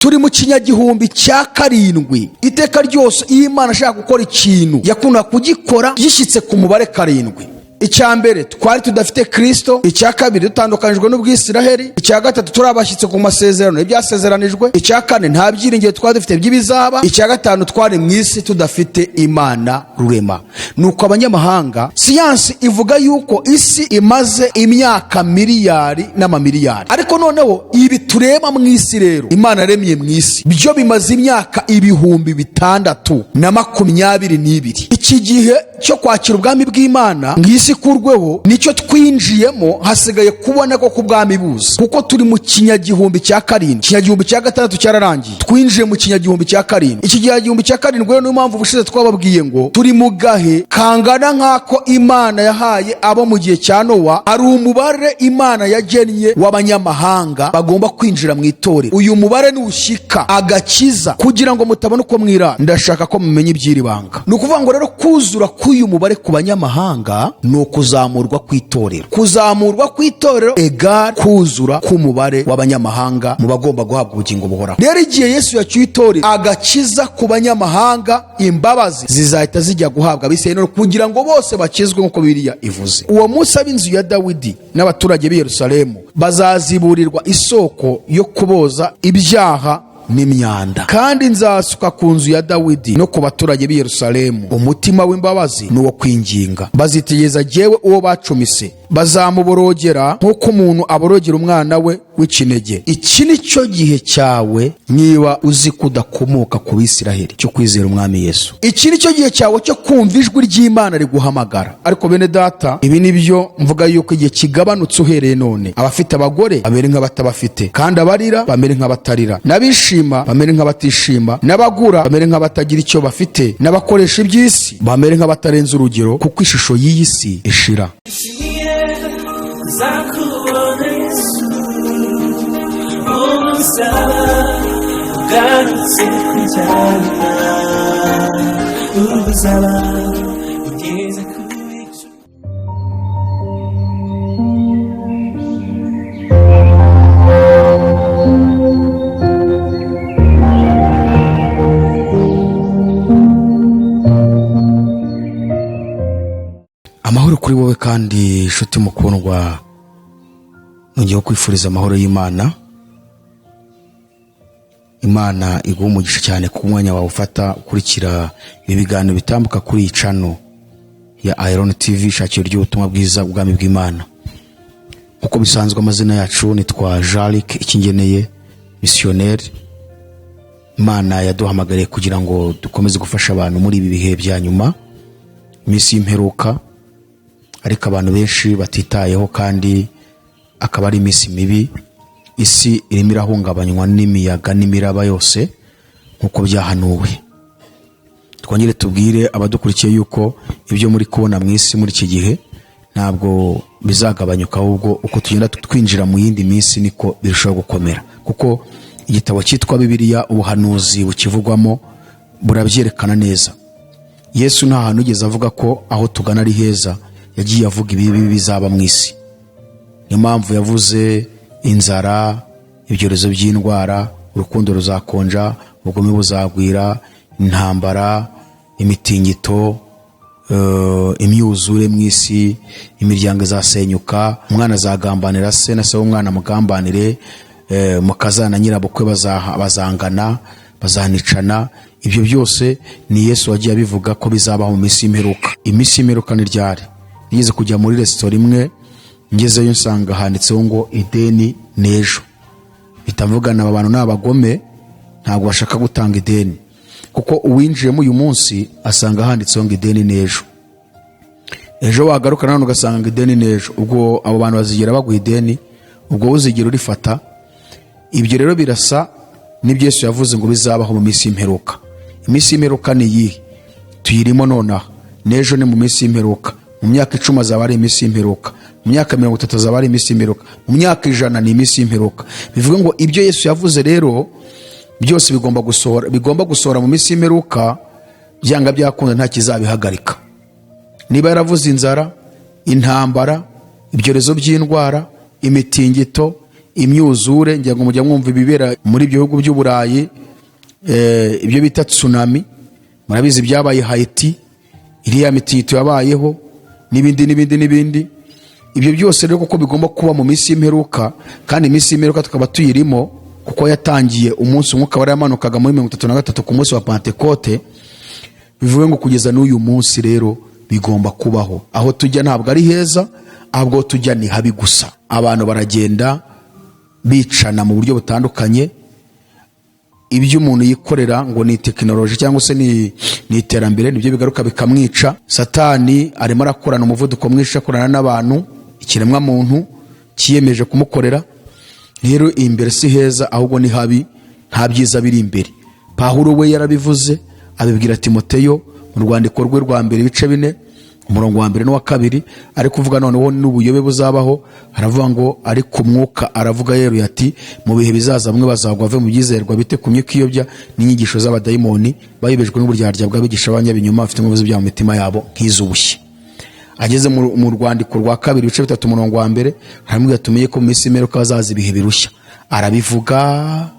Turi mu kinyagihumbi cya karindwi. Iteka ryose iyo Imana ashaka gukora ikintu, yakunda kugikora gishyitse ku mubare karindwi. Icya mbere, twari tudafite Kirisito. Icya kabiri, dutandukanijwe n'Ubwisiraheli. Icya gatatu, turi abashyitsi ku masezerano y'ibyasezeranijwe. Icya kane, nta byiringiro twari dufite by'ibizaba. Icya gatanu, twari mu isi tudafite Imana rurema. Nuko abanyamahanga, siyansi ivuga yuko isi imaze imyaka miliyari n'amamiliyari, ariko noneho ibi tureba mu isi rero Imana yaremye mu isi byo bimaze imyaka 6022. Iki gihe cyo kwakira ubwami bw'Imana mu isi ikurweho nicyo twinjiyemo. Hasigaye kubona ko ku bwami buza, kuko turi mu kinyagihumbi cya karindwi. Ikinyagihumbi cya gatandatu cyararangiye, twinjiye mu kinyagihumbi cya karindwi. Iki kinyagihumbi cya karindwi rero, niyo mpamvu ubushize twababwiye ngo turi mu gahe kangana nk'ako Imana yahaye abo mu gihe cya Nowa. Hari umubare Imana yagennye w'abanyamahanga bagomba kwinjira mu itorero. Uyu mubare nuwushyika agakiza, kugira ngo mutabona uko mwirata, ndashaka ko mumenya iby'iri banga. Ni ukuvuga ngo rero kuzura k'uyu mubare ku banyamahanga ni ukuzamurwa kw'itorero. Kuzamurwa kw'itorero égale kuzura k'umubare w'abanyamahanga mu bagomba guhabwa ubugingo buhoraho. Rero igihe Yesu yacyuye itorero, agakiza ku banyamahanga, imbabazi zizahita zijya guhabwa Abisirayeli kugira ngo bose bakizwe nk'uko Bibiliya ivuze. Uwo munsi ab'inzu ya Dawidi n'abaturage b'i Yerusalemu bazaziburirwa isoko yo kuboza ibyaha n'imyanda, kandi nzasuka ku nzu ya Dawidi no ku baturage b'i Yerusalemu umutima w'imbabazi n'uwo kwinginga. Bazitegereza jyewe uwo bacumise, bazamuborogera nk'uko umuntu aborogera umwana we w'ikinege. Iki ni cyo gihe cyawe, niba uzi ko udakomoka ku Bisiraheli, cyo kwizera Umwami Yesu. Iki ni cyo gihe cyawe cyo kumva ijwi ry'Imana riguhamagara. Ariko bene data, ibi ni byo mvuga yuko igihe kigabanutse uhereye none. Abafite abagore bamere nk'abatabafite, kandi abarira bamere nk'abatarira, n'abishima bamere nk'abatishima, n'abagura bamere nk'abatagira icyo bafite, n'abakoresha iby'isi bamere nk'abatarenze urugero, kuko ishusho y'iyi si ishira. Nzakubona Yesu umusaba ugarutse kunjyana, uzaba ugeze ku bicu. Amahoro kuri wowe kandi inshuti mukundwa, nongeye kwifuriza amahoro y'Imana. Imana iguha umugisha cyane ku mwanya wawe ufata ukurikira ibi biganiro bitambuka kuri iyi channel ya Iron TV, ishakiro ry'ubutumwa bwiza bw'ubwami bw'Imana. Nk'uko bisanzwe, amazina yacu nitwa Jaric Ikingeneye, misiyoneri. Imana yaduhamagariye kugira ngo dukomeze gufasha abantu muri ibi bihe bya nyuma, iminsi y'imperuka, ariko abantu benshi batitayeho, kandi akaba ari iminsi mibi. Isi irimo irahungabanywa n'imiyaga n'imiraba yose nk'uko byahanuwe. Twongere tubwire abadukurikiye yuko ibyo muri kubona mu isi muri iki gihe ntabwo bizagabanyuka, ahubwo uko tugenda twinjira mu yindi minsi niko birushaho gukomera, kuko igitabo cyitwa Bibiliya, ubuhanuzi bukivugwamo burabyerekana neza. Yesu nta hantu yigeze avuga ko aho tugana ari heza. Yagiye avuga ibibi bizaba mu isi. Niyo mpamvu yavuze inzara, ibyorezo by'indwara, urukundo ruzakonja, ubugome buzagwira, intambara, imitingito, imyuzure mu isi, imiryango izasenyuka, umwana azagambanira se na se w'umwana amugambanire, mukazana na nyirabukwe bazangana, bazanicana. Ibyo byose ni Yesu wagiye abivuga ko bizabaho mu minsi y'imperuka. Iminsi y'imperuka ni ryari? Nigeze kujya muri resitora imwe, ngezeyo nsanga handitseho ngo ideni ni ejo. Mpita mvugana, aba bantu ni abagome, ntabwo bashaka gutanga ideni, kuko uwinjiyemo uyu munsi asanga handitseho ngo ideni ni ejo. Ejo wagaruka nanone ugasanga ngo ideni ni ejo. Ubwo abo bantu bazigera baguha ideni? Ubwo uzigera urifata? Ibyo rero birasa n'ibyo Yesu yavuze ngo bizabaho mu minsi y'imperuka. Iminsi y'imperuka ni iyihe? Tuyirimo nonaha, n'ejo ni mu minsi y'imperuka, mu myaka 10 azaba ari iminsi y'imperuka, mu myaka 30 azaba ari iminsi y'imperuka, mu myaka 100 ni iminsi y'imperuka. Bivuga ngo ibyo Yesu yavuze rero byose bigomba gusohora, bigomba gusohora mu minsi y'imperuka, byanga byakunda, nta kizabihagarika. Niba yaravuze inzara, intambara, ibyorezo by'indwara, imitingito, Imyuzure, ngira ngo mujya mwumva ibibera muri ibyo bihugu by'Uburayi, ibyo bita tsunami. Murabizi byabaye Haiti, iriya mitingito yabayeho, n'ibindi n'ibindi n'ibindi. Ibyo byose rero kuko bigomba kuba mu minsi y'imperuka, kandi iminsi y'imperuka tukaba tuyirimo, kuko yatangiye umunsi Umwuka wari yamanukaga muri 33 ku munsi wa Pantekote. Bivuge ngo kugeza n'uyu munsi rero bigomba kubaho. Aho tujya ntabwo ari heza, ahubwo aho tujya ni habi gusa. Abantu baragenda bicana mu buryo butandukanye. Ibyo umuntu yikorera ngo ni tekinoloji cyangwa se ni iterambere, nibyo bigaruka bikamwica. Satani arimo arakorana umuvuduko mwinshi, akorana n'abantu, ikiremwa muntu cyiyemeje kumukorera. Rero imbere si heza, ahubwo ni habi, nta byiza biri imbere. Pawulo we yarabivuze, abibwira Timoteyo mu rwandiko rwe rwa mbere, ibice 4, umurongo wa mbere n'uwa kabiri. Ari kuvuga noneho n'ubuyobe buzabaho, aravuga ngo: "Ariko Umwuka aravuga yeruye ati mu bihe bizaza bamwe bazagwa bave mu byizerwa, bite ku myuka iyobya n'inyigisho z'abadayimoni, bayobejwe n'uburyarya bw'abigisha b'abanyabinyoma, bafite inkovu z'ibyaha mu mitima yabo nk'iz'ubushye." Ageze mu rwandiko rwa kabiri, ibice 3, umurongo wa mbere, aramubwira: "Tumenye ko mu minsi y'imperuka hazaza ibihe birushya." Arabivuga.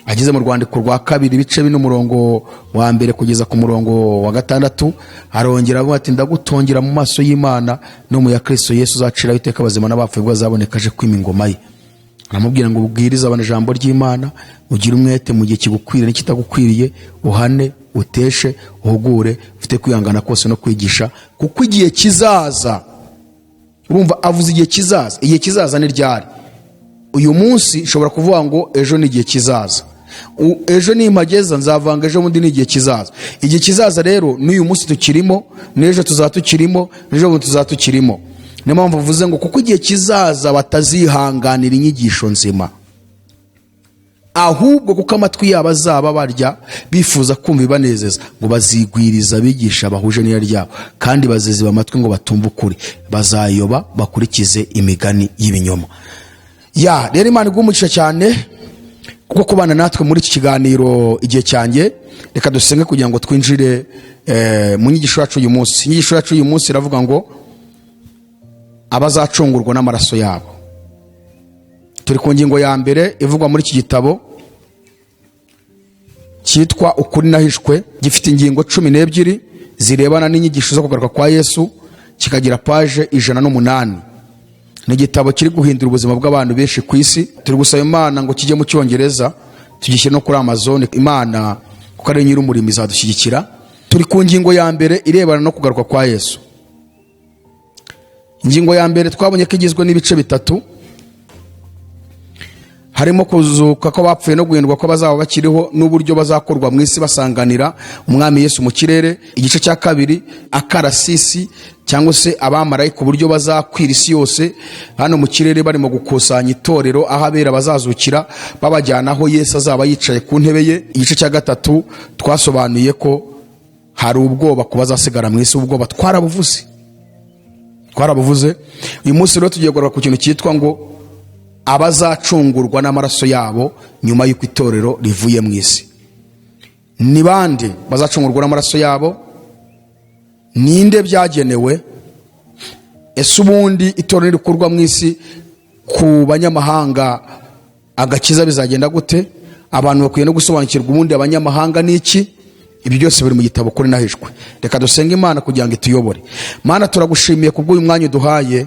Ageze mu rwandiko rwa kabiri, ibice 4, umurongo wa mbere kugeza ku murongo wa gatandatu, arongera avuga ati: "Ndagutongera mu maso y'Imana no mu ya Kristo Yesu uzaciraho iteka abazima n'abapfuye ubwo azaboneka aje kwima ingoma ye." Aramubwira ngo: "Ubwirize abantu ijambo ry'Imana, ugire umwete mu gihe kigukwiriye n'ikitagukwiriye, uhane, uteshe, uhugure ufite kwihangana kose no kwigisha, kuko igihe kizaza." Urumva avuze igihe kizaza. Igihe kizaza ni ryari? Uyu munsi nshobora kuvuga ngo ejo ni igihe kizaza. Ejo nimpageza nzavanga ejo bundi ni igihe kizaza. Igihe kizaza rero n'uyu munsi tukirimo, n'ejo tuzaba tukirimo, n'ejo bundi tuzaba tukirimo. Niyo mpamvu mvuze ngo kuko igihe kizaza batazihanganira inyigisho nzima, ahubwo kuko amatwi yabo azaba barya bifuza kumva ibanezeza, ngo bazigwiriza abigisha bahuje n'irari ryabo, kandi baziziba amatwi ngo batumve ukuri, bazayoba bakurikize imigani y'ibinyoma. Ya rero, Imana iguhe umugisha cyane kuko kubana natwe muri iki kiganiro Igihe Cyanjye. Reka dusenge kugira ngo twinjire mu nyigisho yacu uyu munsi. Inyigisho yacu uyu munsi iravuga ngo abazacungurwa n'amaraso yabo. Turi ku ngingo ya mbere ivugwa muri iki gitabo cyitwa Ukuri Nahishwe, gifite ingingo 12 zirebana n'inyigisho zo kugaruka kwa Yesu, kikagira paje 108. Ni igitabo kiri guhindura ubuzima bw'abantu benshi ku isi. Turi gusaba Imana ngo kijye mu Cyongereza, tugishyire no kuri Amazon. Imana kuko ari nyir'umurimo izadushyigikira. Turi ku ngingo ya mbere irebana no kugaruka kwa Yesu. Ingingo ya mbere twabonye ko igizwe n'ibice bitatu, harimo kuzuka kw'abapfuye no guhindurwa kw'abazaba bakiriho, n'uburyo bazakurwa mu isi basanganira Umwami Yesu mu kirere. Igice cya kabiri, akarasisi cyangwa se abamarayika, uburyo bazakwira isi yose hano mu kirere barimo gukusanya itorero, aho abera bazazukira, babajyana aho Yesu azaba yicaye ku ntebe ye. Igice cya gatatu twasobanuye ko hari ubwoba ku bazasigara mu isi. Ubwoba twarabuvuze, twarabuvuze. Uyu munsi rero tugiye kugaruka ku kintu cyitwa ngo abazacungurwa n'amaraso yabo nyuma y'uko itorero rivuye mu isi. Ni bande bazacungurwa n'amaraso yabo? Ninde byagenewe? Ese ubundi itorero nirikurwa mu isi, ku banyamahanga agakiza bizagenda gute? Abantu bakwiye no gusobanukirwa ubundi abanyamahanga ni iki. Ibyo byose biri mu gitabo Ukuri Nahishwe. Reka dusenge Imana kugira ngo ituyobore. Mana, turagushimiye kubw'uyu mwanya uduhaye.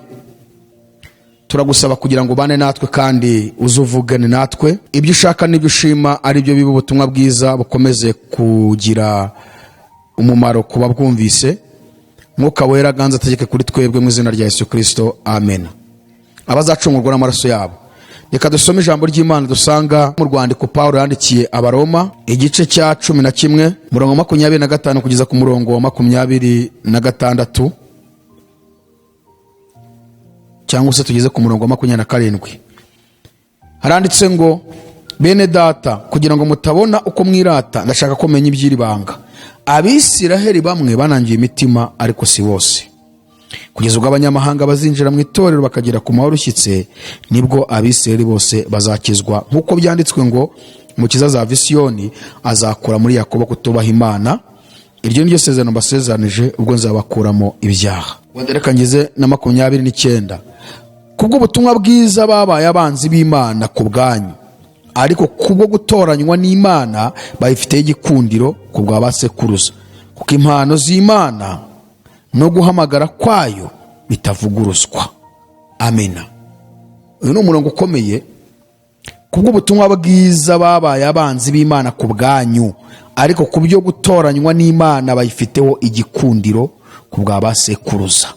Turagusaba kugira ngo ubane natwe kandi uze uvugane natwe. Ibyo ushaka n'ibyo ushima ari byo biba, ubutumwa bwiza bukomeze kugira umumaro ku babwumvise. Mwuka Wera aganze, ategeke kuri twebwe, mu izina rya Yesu Kirisito, amen. Abazacungurwa n'amaraso yabo. Reka dusome ijambo ry'Imana dusanga mu rwandiko Pawulo yandikiye Abaroma, igice cya 11, umurongo wa 25 kugeza ku murongo wa 26, cyangwa se tugeze ku murongo wa 27. Haranditse ngo: "Bene Data, kugira ngo mutabona uko mwirata, ndashaka ko menya iby'iri banga. Abisiraheli bamwe banangiye imitima, ariko si bose. Kugeza ubwo abanyamahanga bazinjira mu itorero bakagera ku mahoro ushyitse, nibwo Abisiraheli bose bazakizwa, nk'uko byanditswe ngo: Umukiza azava i Siyoni, azakura muri Yakobo kutubaha Imana. Iryo ni ryo sezerano mbasezeranije ubwo nzabakuramo ibyaha." Wenda reka ngeze na 29. Kubw'ubutumwa bwiza babaye abanzi b'Imana ku bwanyu, ariko kubwo gutoranywa n'Imana bayifiteho igikundiro ku bwa ba sekuruza, kuko impano z'Imana no guhamagara kwayo bitavuguruzwa. Amena. Uyu ni umurongo ukomeye. Kubw'ubutumwa bwiza babaye abanzi b'Imana ku bwanyu, ariko ku byo gutoranywa n'Imana bayifiteho igikundiro ku bwa ba sekuruza,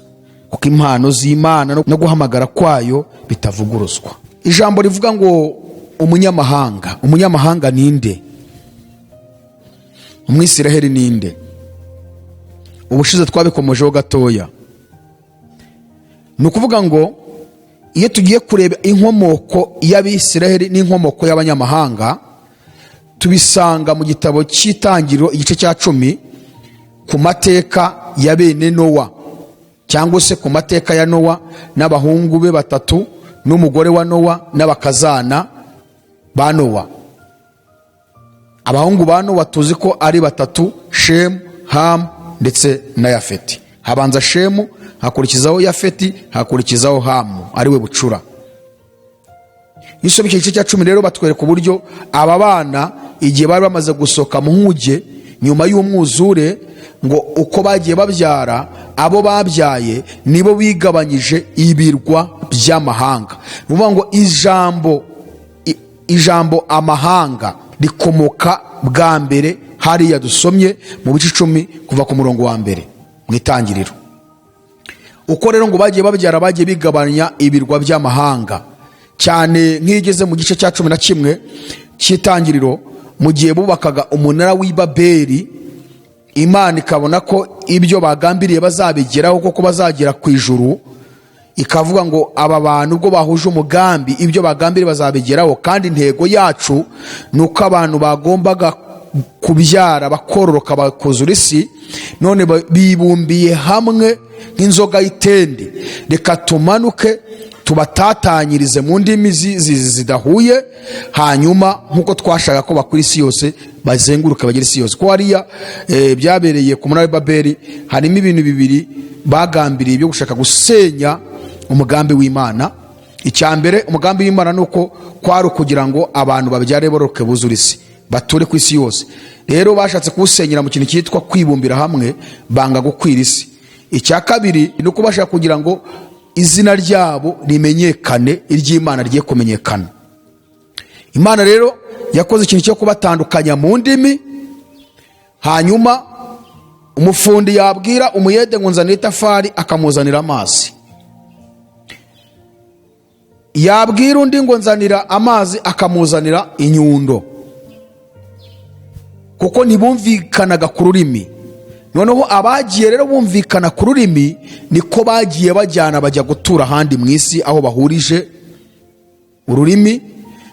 kuko impano z'Imana no guhamagara kwayo bitavuguruzwa. Ijambo rivuga ngo umunyamahanga, umunyamahanga ninde? Umwisiraheli ninde? Ubushize twabikomojeho gatoya. Ni ukuvuga ngo iyo tugiye kureba inkomoko y'Abisiraheli n'inkomoko y'abanyamahanga, tubisanga mu gitabo cy'Itangiriro, igice cya 10, ku mateka ya bene Nowa, cyangwa se ku mateka ya Nowa n'abahungu be batatu n'umugore wa Nowa n'abakazana ba Nowa. Abahungu ba Nowa tuzi ko ari batatu: Shemu, Hamu ndetse na Yafeti. Habanza Shemu, hakurikizaho Yafeti, hakurikizaho Hamu, ariwe bucura. Iyo usomye icyo gice cya 10 rero, batwereka uburyo aba bana, igihe bari bamaze gusohoka mu nkuge nyuma y'umwuzure, ngo uko bagiye babyara, abo babyaye nibo bigabanyije ibirwa by'amahanga. Ni ukuvuga ngo ijambo amahanga rikomoka bwa mbere hariya dusomye mu bice 10, kuva ku murongo wa 1 mu Itangiriro. Uko rero ngo bagiye babyara, bagiye bigabanya ibirwa by'amahanga cyane. Nk'iyo ugeze mu gice cya 11 cy'Itangiriro, mu gihe bubakaga umunara w'i Babeli, Imana ikabona ko ibyo bagambiriye bazabigeraho koko, bazagera ku ijuru, ikavuga ngo aba bantu ubwo bahuje umugambi, ibyo bagambiriye bazabigeraho, kandi intego yacu ni uko abantu bagombaga kubyara, bakororoka, bakuzura isi, none bibumbiye hamwe nk'inzoga y'itende, reka tumanuke tubatatanyirize mu ndimi zidahuye, hanyuma nk'uko twashaka ko bakora isi yose, bazenguruke bagere isi yose. Ko hariya byabereye ku munara w'i Babeli, harimo ibintu bibiri bagambiriye byo gushaka gusenya umugambi w'Imana. Icya mbere, umugambi w'Imana ni uko kwari ukugira ngo abantu babyare, bororoke, buzure isi, bature ku isi yose. Rero bashatse kuwusenyera mu kintu cyitwa kwibumbira hamwe, banga gukwira isi. Icya kabiri ni uko bashaka kugira ngo izina ryabo rimenyekane, iry'Imana rigiye kumenyekana. Imana rero yakoze ikintu cyo kubatandukanya mu ndimi. Hanyuma umufundi yabwira umuyede ngo nzanire itafari, akamuzanira amazi. Yabwira undi ngo nzanira amazi, akamuzanira inyundo, kuko ntibumvikanaga ku rurimi. Noneho abagiye rero bumvikana ku rurimi, niko bagiye bajyana, bajya gutura ahandi mu isi aho bahurije ururimi,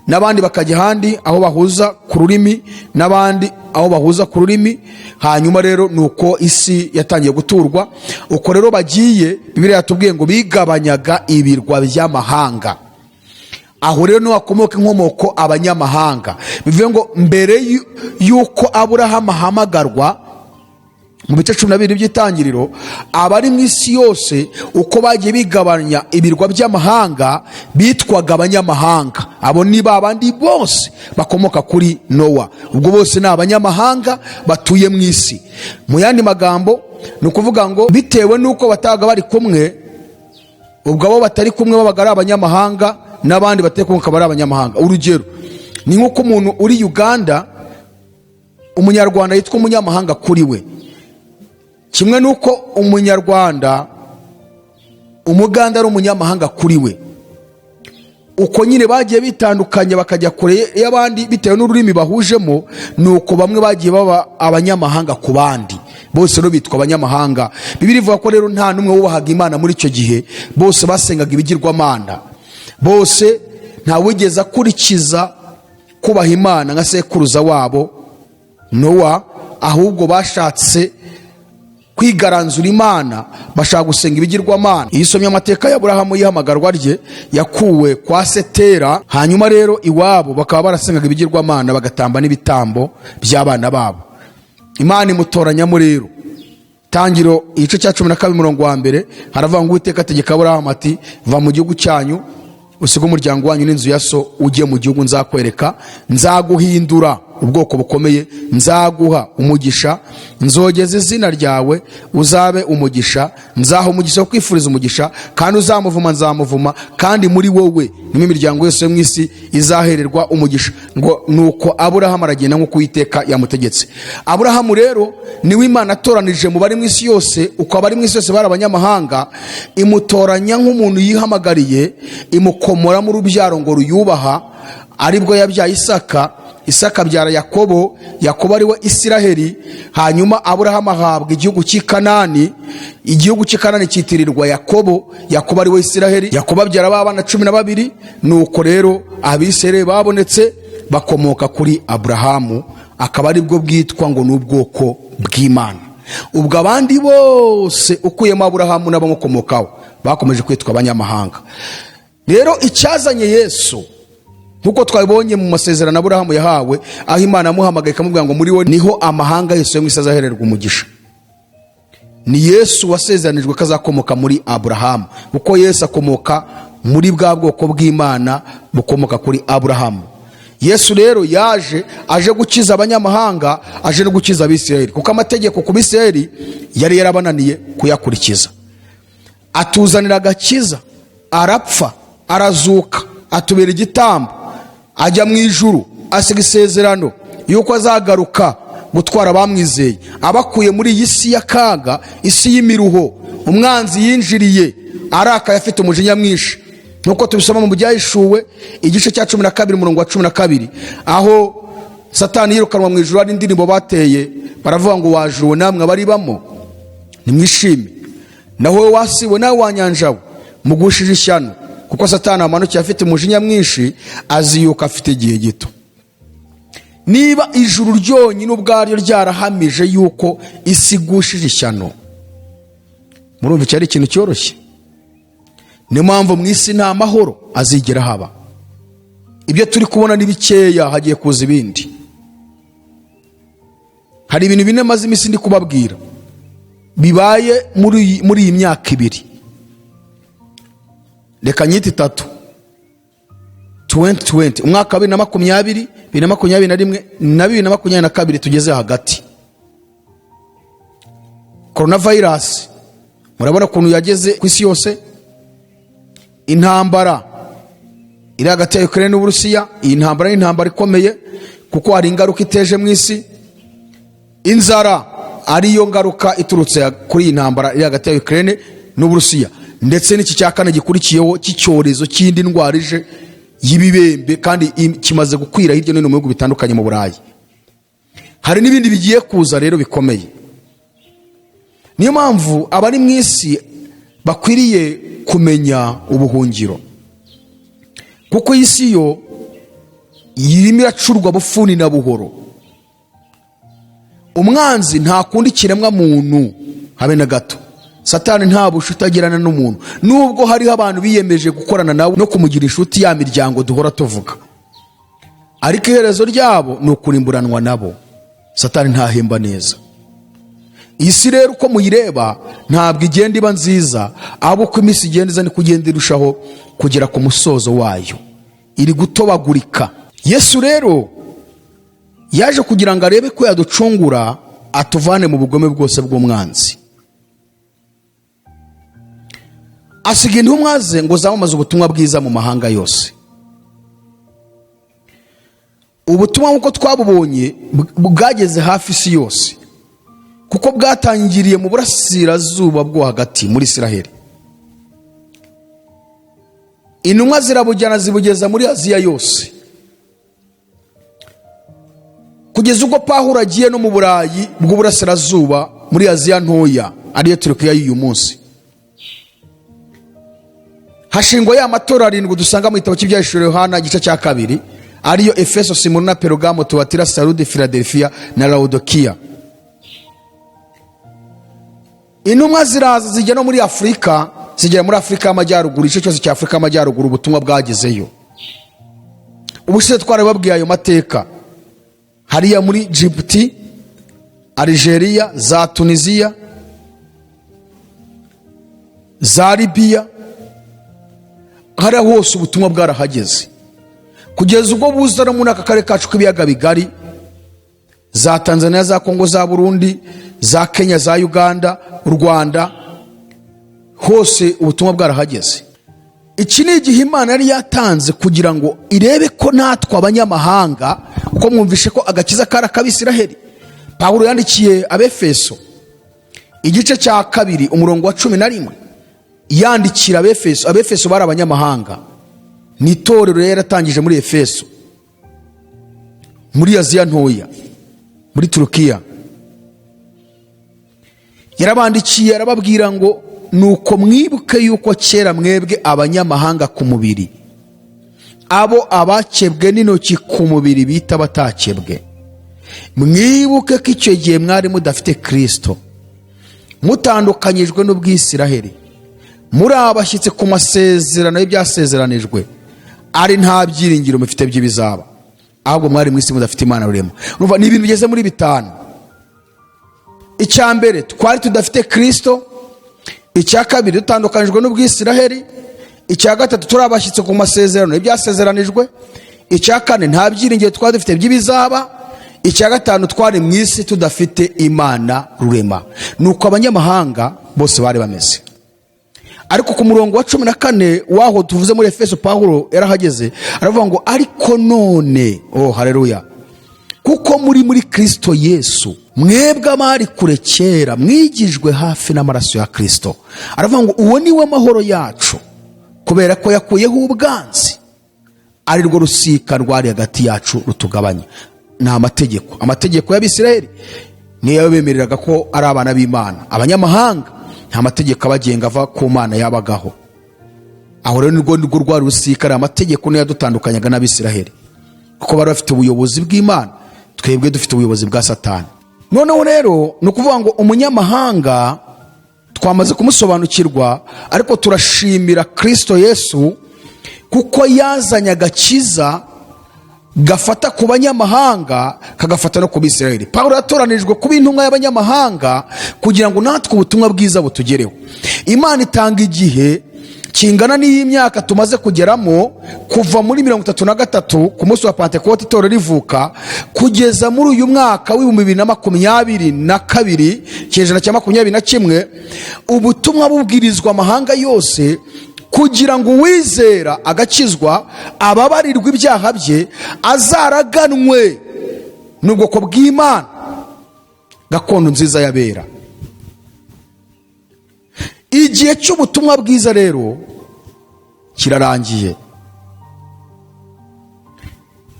n'abandi bakajya ahandi aho bahuza ku rurimi, n'abandi aho bahuza ku rurimi. Hanyuma rero ni uko isi yatangiye guturwa. Uko rero bagiye, Bibiliya yatubwiye ngo bigabanyaga ibirwa by'amahanga. Aho rero niho hakomoka inkomoko abanyamahanga. Bivuze ngo mbere y'uko Aburahamu ahamagarwa mu bice 12 by'Itangiriro, abari mu isi yose, uko bagiye bigabanya ibirwa by'amahanga, bitwaga abanyamahanga. Abo ni ba bandi bose bakomoka kuri Nowa. Ubwo bose ni abanyamahanga batuye mu isi. Mu yandi magambo, ni ukuvuga ngo bitewe n'uko batabaga bari kumwe, ubwo abo batari kumwe babaga ari abanyamahanga, n'abandi batari kumwe bakaba ari abanyamahanga. Urugero ni nk'uko umuntu uri Uganda, Umunyarwanda yitwa umunyamahanga kuri we, kimwe n'uko Umunyarwanda, Umuganda ari umunyamahanga kuri we. Uko nyine bagiye bitandukanye, bakajya kure y'abandi bitewe n'ururimi bahujemo, ni uko bamwe bagiye baba abanyamahanga ku bandi. Bose rero bitwa abanyamahanga. Bibiliya ivuga ko rero nta n'umwe wubahaga Imana muri icyo gihe, bose basengaga ibigirwamana, bose ntawigeze akurikiza kubaha Imana nka sekuruza wabo Nowa, ahubwo bashatse kwigaranzura Imana, bashaka gusenga ibigirwamana. Iyo usomye amateka y'Aburahamu y'ihamagarwa rye, yakuwe kwa se Tera, hanyuma rero iwabo bakaba barasengaga ibigirwamana, bagatamba n'ibitambo by'abana babo. Imana imutoranyamo rero. Tangiro igice cya 12 umurongo wa mbere haravuga ngo: "Uwiteka ategeka Aburahamu ati: Va mu gihugu cyanyu, usige umuryango wanyu n'inzu ya so, ujye mu gihugu nzakwereka. Nzaguhindura ubwoko bukomeye, nzaguha umugisha, nzogeza izina ryawe, uzabe umugisha. Nzaha umugisha wo kwifuriza umugisha, kandi uzamuvuma nzamuvuma, kandi muri wowe nimwo imiryango yose yo mu isi izahererwa umugisha." Ngo nuko Aburahamu aragenda nk'uko Uwiteka yamutegetse. Aburahamu rero niwe Imana atoranije mu bari mu isi yose. Uko abari mu isi yose bari abanyamahanga, imutoranya nk'umuntu yihamagariye, imukomoramo urubyaro ngo ruyubaha, aribwo yabyaye Isaka, Isaka abyara Yakobo, Yakobo ari we Isiraheli. Hanyuma Aburahamu ahabwa igihugu cy'i Kanani. Igihugu cy'i Kanani cyitirirwa Yakobo, Yakobo ari we Isiraheli. Yakobo abyara ba bana 12. Nuko rero Abisiraheli babonetse bakomoka kuri Aburahamu, akaba aribwo bwitwa ngo ni ubwoko bw'Imana. Ubwo abandi bose ukuyemo Aburahamu n'abamukomokaho bakomeje kwitwa abanyamahanga. Rero icyazanye Yesu, nk'uko twabibonye mu masezerano Aburahamu yahawe, aho Imana yamuhamagaye ikamubwira ngo muri we niho amahanga yose yo mu isi azahererwa umugisha, ni Yesu wasezeranijwe ko azakomoka muri Aburahamu, kuko Yesu akomoka muri bwa bwoko bw'Imana bukomoka kuri Aburahamu. Yesu rero yaje aje gukiza abanyamahanga, aje no gukiza Abisirayeli, kuko amategeko ku Bisirayeli yari yarabananiye kuyakurikiza. Atuzanira agakiza, arapfa, arazuka, atubera igitambo, ajya mu ijuru, asiga isezerano yuko azagaruka gutwara abamwizeye, abakuye muri iyi si y'akaga, isi y'imiruho umwanzi yinjiriye arakaye, afite umujinya mwinshi, nk'uko tubisoma mu Byahishuwe igice cya 12 umurongo wa 12, aho Satani yirukanwa mu ijuru hari indirimbo bateye baravuga ngo: "Wa juru we namwe abaribamo nimwishime, naho wowe wa si we nawe wa nyanja we, mugushije ishyano, kuko Satani amanukiye afite umujinya mwinshi, azi yuko afite igihe gito." Niba ijuru ryonyine ubwaryo ryarahamije yuko isi igushije ishyano, murumva icyo ari ikintu cyoroshye? Niyo mpamvu mu isi nta mahoro azigera haba. Ibyo turi kubona ni bikeya, hagiye kuza ibindi. Hari ibintu bine maze iminsi ndi kubabwira bibaye muri iyi myaka 2, reka nyite 3, 2020, umwaka wa 2020, 2021 na 2022 tugeze hagati. Coronavirus murabona ukuntu yageze ku isi yose. Intambara iri hagati ya Ukraine n'Uburusiya, iyi ntambara ni intambara ikomeye kuko hari ingaruka iteje mu isi. Inzara ariyo ngaruka iturutse kuri iyi ntambara iri hagati ya Ukraine n'Uburusiya, ndetse n'iki cya kane gikurikiyeho cy'icyorezo cy'indi ndwara ije y'ibibembe, kandi kimaze gukwira hirya no hino mu bihugu bitandukanye mu Burayi. Hari n'ibindi bigiye kuza rero bikomeye. Niyo mpamvu abari mu isi bakwiriye kumenya ubuhungiro, kuko iyi si yo irimo iracurwa bufuni na buhoro. Umwanzi ntakunda ikiremwa muntu habe na gato. Satani nta bushuti agirana n'umuntu, nubwo hariho abantu biyemeje gukorana nawe no kumugira inshuti, ya miryango duhora tuvuga, ariko iherezo ryabo ni ukurimburanwa nabo. Satani ntahemba neza. Iyi si rero uko muyireba ntabwo igenda iba nziza, ahubwo uko iminsi igenda iza niko igenda irushaho kugera ku musozo wayo, iri gutobagurika. Yesu rero yaje kugira ngo arebe ko yaducungura, atuvane mu bugome bwose bw'umwanzi. Asiga intumwa ze ngo zamamaze ubutumwa bwiza mu mahanga yose. Ubutumwa nk'uko twabubonye bwageze hafi isi yose, kuko bwatangiriye mu burasirazuba bwo hagati muri Isiraheli, intumwa zirabujyana zibugeza muri Aziya yose, kugeza ubwo Pawulo agiye no mu Burayi bw'uburasirazuba, muri Aziya Ntoya, ariyo Turukiya y'uyu munsi. Hashingwa ya matorero arindwi dusanga mu gitabo cy'Ibyahishuriwe Yohana igice cya 2, ariyo Efeso, Simuruna, Perugamo, Tuwatira, Sarudi, Filadelfiya na Lawudokiya. Intumwa ziraza zijya no muri Afurika, zigera muri Afurika y'Amajyaruguru, igice cyose cya Afurika y'Amajyaruguru ubutumwa bwagezeyo. Ubushize twarababwiye ayo mateka, hariya muri Jibuti, Algeria, za Tunisiya. za Libiya, hariya hose ubutumwa bwarahageze, kugeza ubwo buza no muri aka karere kacu k'ibiyaga bigari, za Tanzania, za Kongo, za Burundi, za Kenya, za Uganda, u Rwanda, hose ubutumwa bwarahageze. Iki ni igihe Imana yari yatanze kugira ngo irebe ko natwe abanyamahanga, uko mwumvishe ko agakiza kari ak'Abisiraheli. Pawulo yandikiye Abefeso igice cya 2 umurongo wa 11, yandikira Abefeso. Abefeso bari abanyamahanga, ni itorero yari yaratangije muri Efeso, muri Aziya Ntoya, muri Turukiya. Yarabandikiye arababwira ngo: "Nuko mwibuke yuko kera mwebwe abanyamahanga ku mubiri, abo abakebwe n'intoki ku mubiri bita batakebwe, mwibuke ko icyo gihe mwari mudafite Kirisito, mutandukanyijwe n'ubwisiraheli, muri abashyitsi ku masezerano y'ibyasezeranijwe, ari nta byiringiro mufite by'ibizaba, ahubwo mwari mu isi mudafite Imana rurema." Urumva, ni ibintu bigeze muri bitanu. Icya mbere, twari tudafite Kirisito. Icya kabiri, dutandukanyijwe n'ubwisiraheli. Icya gatatu, turi abashyitsi ku masezerano y'ibyasezeranijwe. Icya kane, nta byiringiro twari dufite by'ibizaba. Icya gatanu, twari mu isi tudafite Imana rurema. Ni uko abanyamahanga bose bari bameze. Ariko ku murongo wa 14 w'aho tuvuze muri Efeso, Pawulo yarahageze aravuga ngo: "Ariko none, oh haleluya, kuko muri muri Kirisito Yesu, mwebwe abari kure kera mwigijwe hafi n'amaraso ya Kirisito." Aravuga ngo: "Uwo ni we mahoro yacu, kubera ko yakuyeho ubwanzi, ari rwo rusika rwari hagati yacu rutugabanya." Ni amategeko. Amategeko y'Abisirayeli niyo yabemereraga ko ari abana b'Imana. Abanyamahanga nta mategeko abagenga ava ku Mana yabagaho. Aho rero nirwo rwari rusika. Ari amategeko niyo yadutandukanyaga n'Abisiraheli, kuko bari bafite ubuyobozi bw'Imana, twebwe dufite ubuyobozi bwa Satani. Noneho rero ni ukuvuga ngo umunyamahanga twamaze kumusobanukirwa, ariko turashimira Kirisito Yesu kuko yazanye agakiza gafata ku banyamahanga, kagafata no ku Bisirayeli. Pawulo yatoranijwe kuba intumwa y'abanyamahanga kugira ngo natwe ubutumwa bwiza butugereho. Imana itanga igihe kingana n'iyi myaka tumaze kugeramo, kuva muri 33 ku munsi wa Pantekote itorero rivuka, kugeza muri uyu mwaka w'2022, ikinyejana cya 21, ubutumwa bubwirizwa amahanga yose kugira ngo uwizera agakizwa, ababarirwe ibyaha bye, azaraganwe n'ubwoko bw'Imana, gakondo nziza y'abera. Igihe cy'ubutumwa bwiza rero kirarangiye,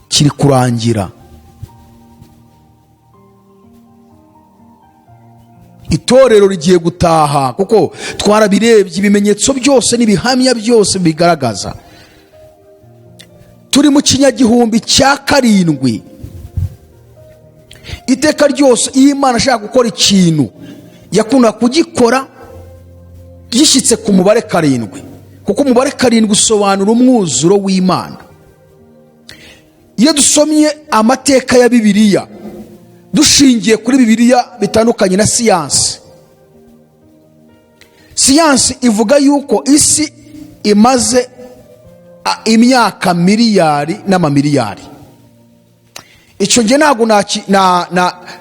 kiri kurangira. Itorero rigiye gutaha, kuko twarabirebye, ibimenyetso byose n'ibihamya byose bigaragaza. Turi mu kinyagihumbi cya 7. Iteka ryose iyo Imana ashaka gukora ikintu, yakunda kugikora gishyitse ku mubare 7, kuko umubare 7 usobanura umwuzuro w'Imana. Iyo dusomye amateka ya Bibiliya dushingiye kuri Bibiliya, bitandukanye na siyansi. Siyansi ivuga yuko isi imaze imyaka miliyari n'amamiliyari. Icyo gihe ntabwo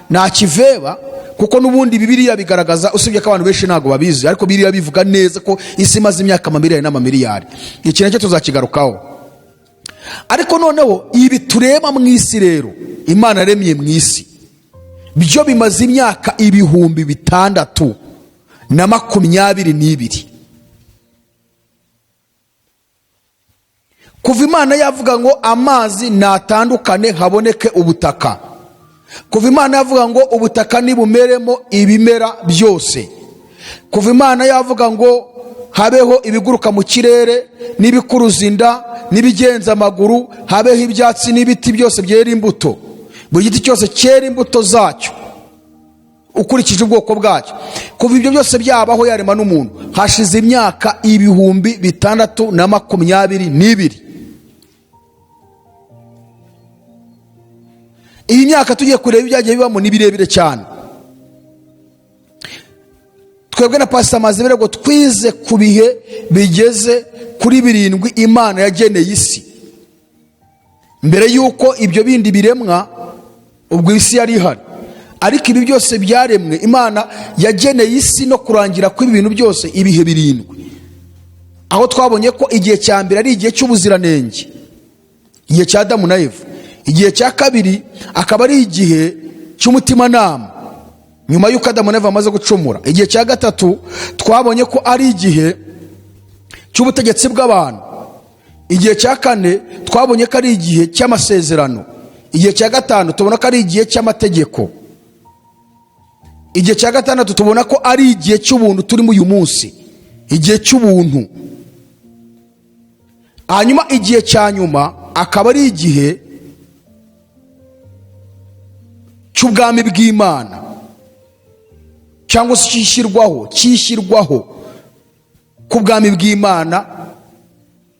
nakiveba, kuko n'ubundi Bibiliya bigaragaza, usibye ko abantu benshi ntabwo babizi, ariko Bibiliya bivuga neza ko isi imaze imyaka amamiliyari n'amamiliyari. Iki nacyo tuzakigarukaho. Ariko noneho ibi tureba mu isi rero, Imana yaremye mu isi, byo bimaze imyaka 6022. Kuva Imana yavuga ngo amazi natandukane haboneke ubutaka, kuva Imana yavuga ngo ubutaka nibumeremo ibimera byose, kuva Imana yavuga ngo habeho ibiguruka mu kirere n'ibikuruza inda n'ibigenza amaguru, habeho ibyatsi n'ibiti byose byera imbuto, buri giti cyose cyera imbuto zacyo ukurikije ubwoko bwacyo, kuva ibyo byose byabaho yarema n'umuntu, hashize imyaka 6022. Iyi myaka tugiye kureba ibyagiye bibamo ni birebire cyane. Twebwe na Pasita Mazibirego twize ku bihe bigeze kuri 7 Imana yageneye isi mbere y'uko ibyo bindi biremwa. Ubwo isi yari ihari, ariko ibi byose byaremwe. Imana yageneye isi no kurangira kw'ibi bintu byose ibihe 7, aho twabonye ko igihe cya mbere ari igihe cy'ubuziranenge, igihe cya Adamu na Eva. Igihe cya kabiri akaba ari igihe cy'umutimanama, nyuma y'uko Adamu na Eva bamaze gucumura. Igihe cya gatatu twabonye ko ari igihe cy'ubutegetsi bw'abantu. Igihe cya kane twabonye ko ari igihe cy'amasezerano. Igihe cya gatanu tubona ko ari igihe cy'amategeko. Igihe cya gatandatu tubona ko ari igihe cy'ubuntu turimo uyu munsi, igihe cy'ubuntu. Hanyuma igihe cya nyuma akaba ari igihe cy'ubwami bw'Imana, cyangwa se cyishyirwaho k'ubwami bw'Imana,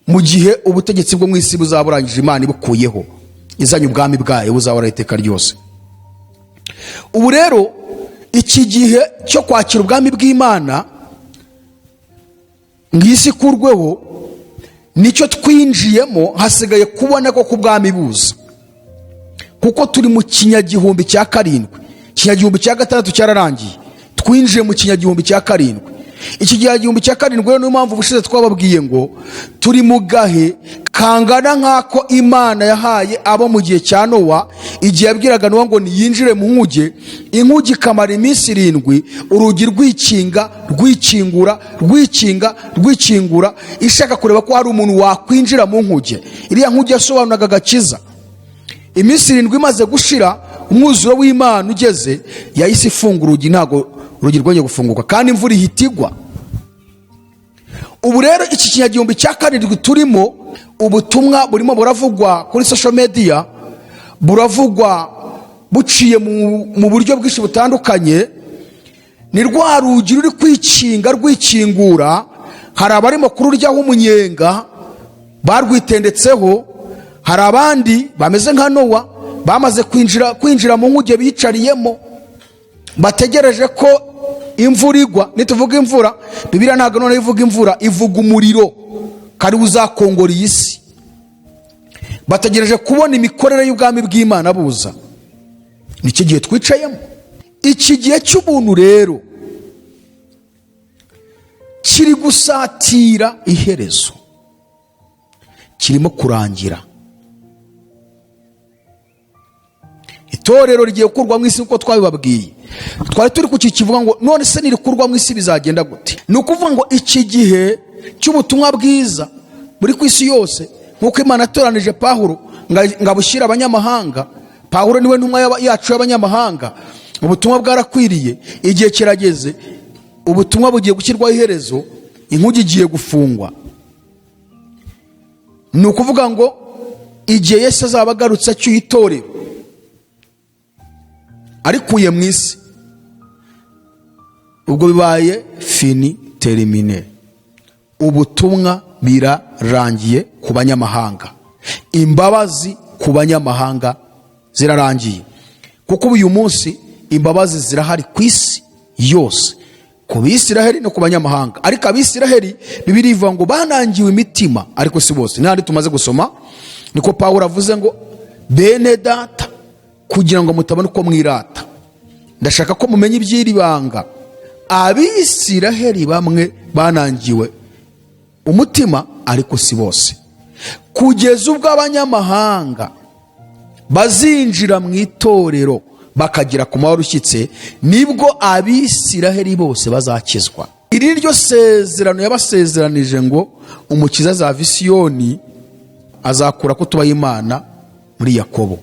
mu gihe ubutegetsi bwo mu isi buzaba burangije, Imana ibukuyeho, izanye ubwami bwayo buzahora iteka ryose. Ubu rero iki gihe cyo kwakira ubwami bw'Imana ngo isi ikurweho nicyo twinjiyemo. Hasigaye kubona ko ubwami buza, kuko turi mu kinyagihumbi cya 7. Ikinyagihumbi cya 6 cyararangiye, twinjiye mu kinyagihumbi cya 7. Iki kinyagihumbi cya 7 rero, niyo mpamvu ubushize twababwiye ngo turi mu gahe kangana nk'ako Imana yahaye abo mu gihe cya Nowa, igihe yabwiraga Nowa ngo niyinjire mu nkuge, inkuge ikamara iminsi 7, urugi rwikinga, rwikingura, rwikinga, rwikingura, ishaka kureba ko hari umuntu wakwinjira mu nkuge. Iriya nkuge yasobanuraga agakiza. Iminsi 7 imaze gushira, umwuzuro w'Imana ugeze, yahise ifunga urugi, ntabwo urugi rwongeye gufunguka, kandi imvura ihita igwa. Ubu rero iki kinyagihumbi cya 7 turimo, ubutumwa burimo buravugwa kuri social media, buravugwa buciye mu buryo bwinshi butandukanye, ni rwa rugi ruri kwikinga rwikingura. Hari abarimo kururyaho umunyenga barwitendetseho, hari abandi bameze nka Nowa bamaze kwinjira mu nkuge bicariyemo, bategereje ko imvura igwa. Nituvuga imvura, Bibiliya ntabwo noneho ivuga imvura, ivuga umuriro kari uzakongora iyi si. Bategereje kubona imikorere y'ubwami bw'Imana buza. Nicyo gihe twicayemo. Iki gihe cy'ubuntu rero kiri gusatira iherezo, kirimo kurangira. Itorero rigiye gukurwa mu isi nk'uko twabibabwiye. Twari turi ku kivuga ngo none se nirikurwa mu isi bizagenda gute? Ni ukuvuga ngo iki gihe cy'ubutumwa bwiza buri ku isi yose, nk'uko Imana yatoranije Pawulo ngo abushyire abanyamahanga. Pawulo niwe ntumwa yacu y'abanyamahanga. Ubutumwa bwarakwiriye, igihe kirageze, ubutumwa bugiye gushyirwaho iherezo, inkuge igiye gufungwa. Ni ukuvuga ngo igihe Yesu azaba agarutse acyuye itorero arikuye mu isi, ubwo bibaye fini terminé, ubutumwa birarangiye ku banyamahanga, imbabazi ku banyamahanga zirarangiye, kuko uyu munsi imbabazi zirahari ku isi yose, ku Bisiraheli no ku banyamahanga. Ariko Abisiraheli, Bibiliya ivuga ngo banangiwe imitima, ariko si bose. N'ahandi tumaze gusoma niko Pawulo avuze ngo: "Bene Data, kugira ngo mutabona uko mwirata, ndashaka ko mumenya iby'iri banga: Abisiraheli bamwe banangiwe umutima, ariko si bose, kugeza ubwo abanyamahanga bazinjira mu itorero bakagera ku mahoro ushyitse, nibwo Abisiraheli bose bazakizwa." Iri ryo sezerano yabasezeranije ngo Umukiza azava i Siyoni, azakura kutubaha Imana muri Yakobo.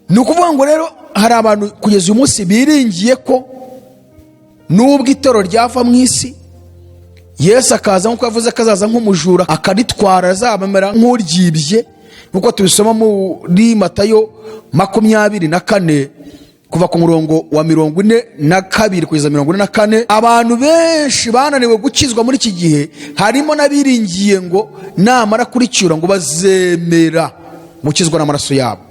Ni ukuvuga ngo rero hari abantu kugeza uyu munsi biringiye ko nubwo itorero ryava mu isi, Yesu akaza nk'uko yavuze ko azaza nk'umujura akaritwara, azabamera nk'uryibye, nk'uko tubisoma muri Matayo 24 kuva ku murongo wa 42 kugeza 44. Abantu benshi bananiwe gukizwa muri iki gihe, harimo n'abiringiye ngo namara kuricyura ngo bazemera gukizwa n'amaraso yabo.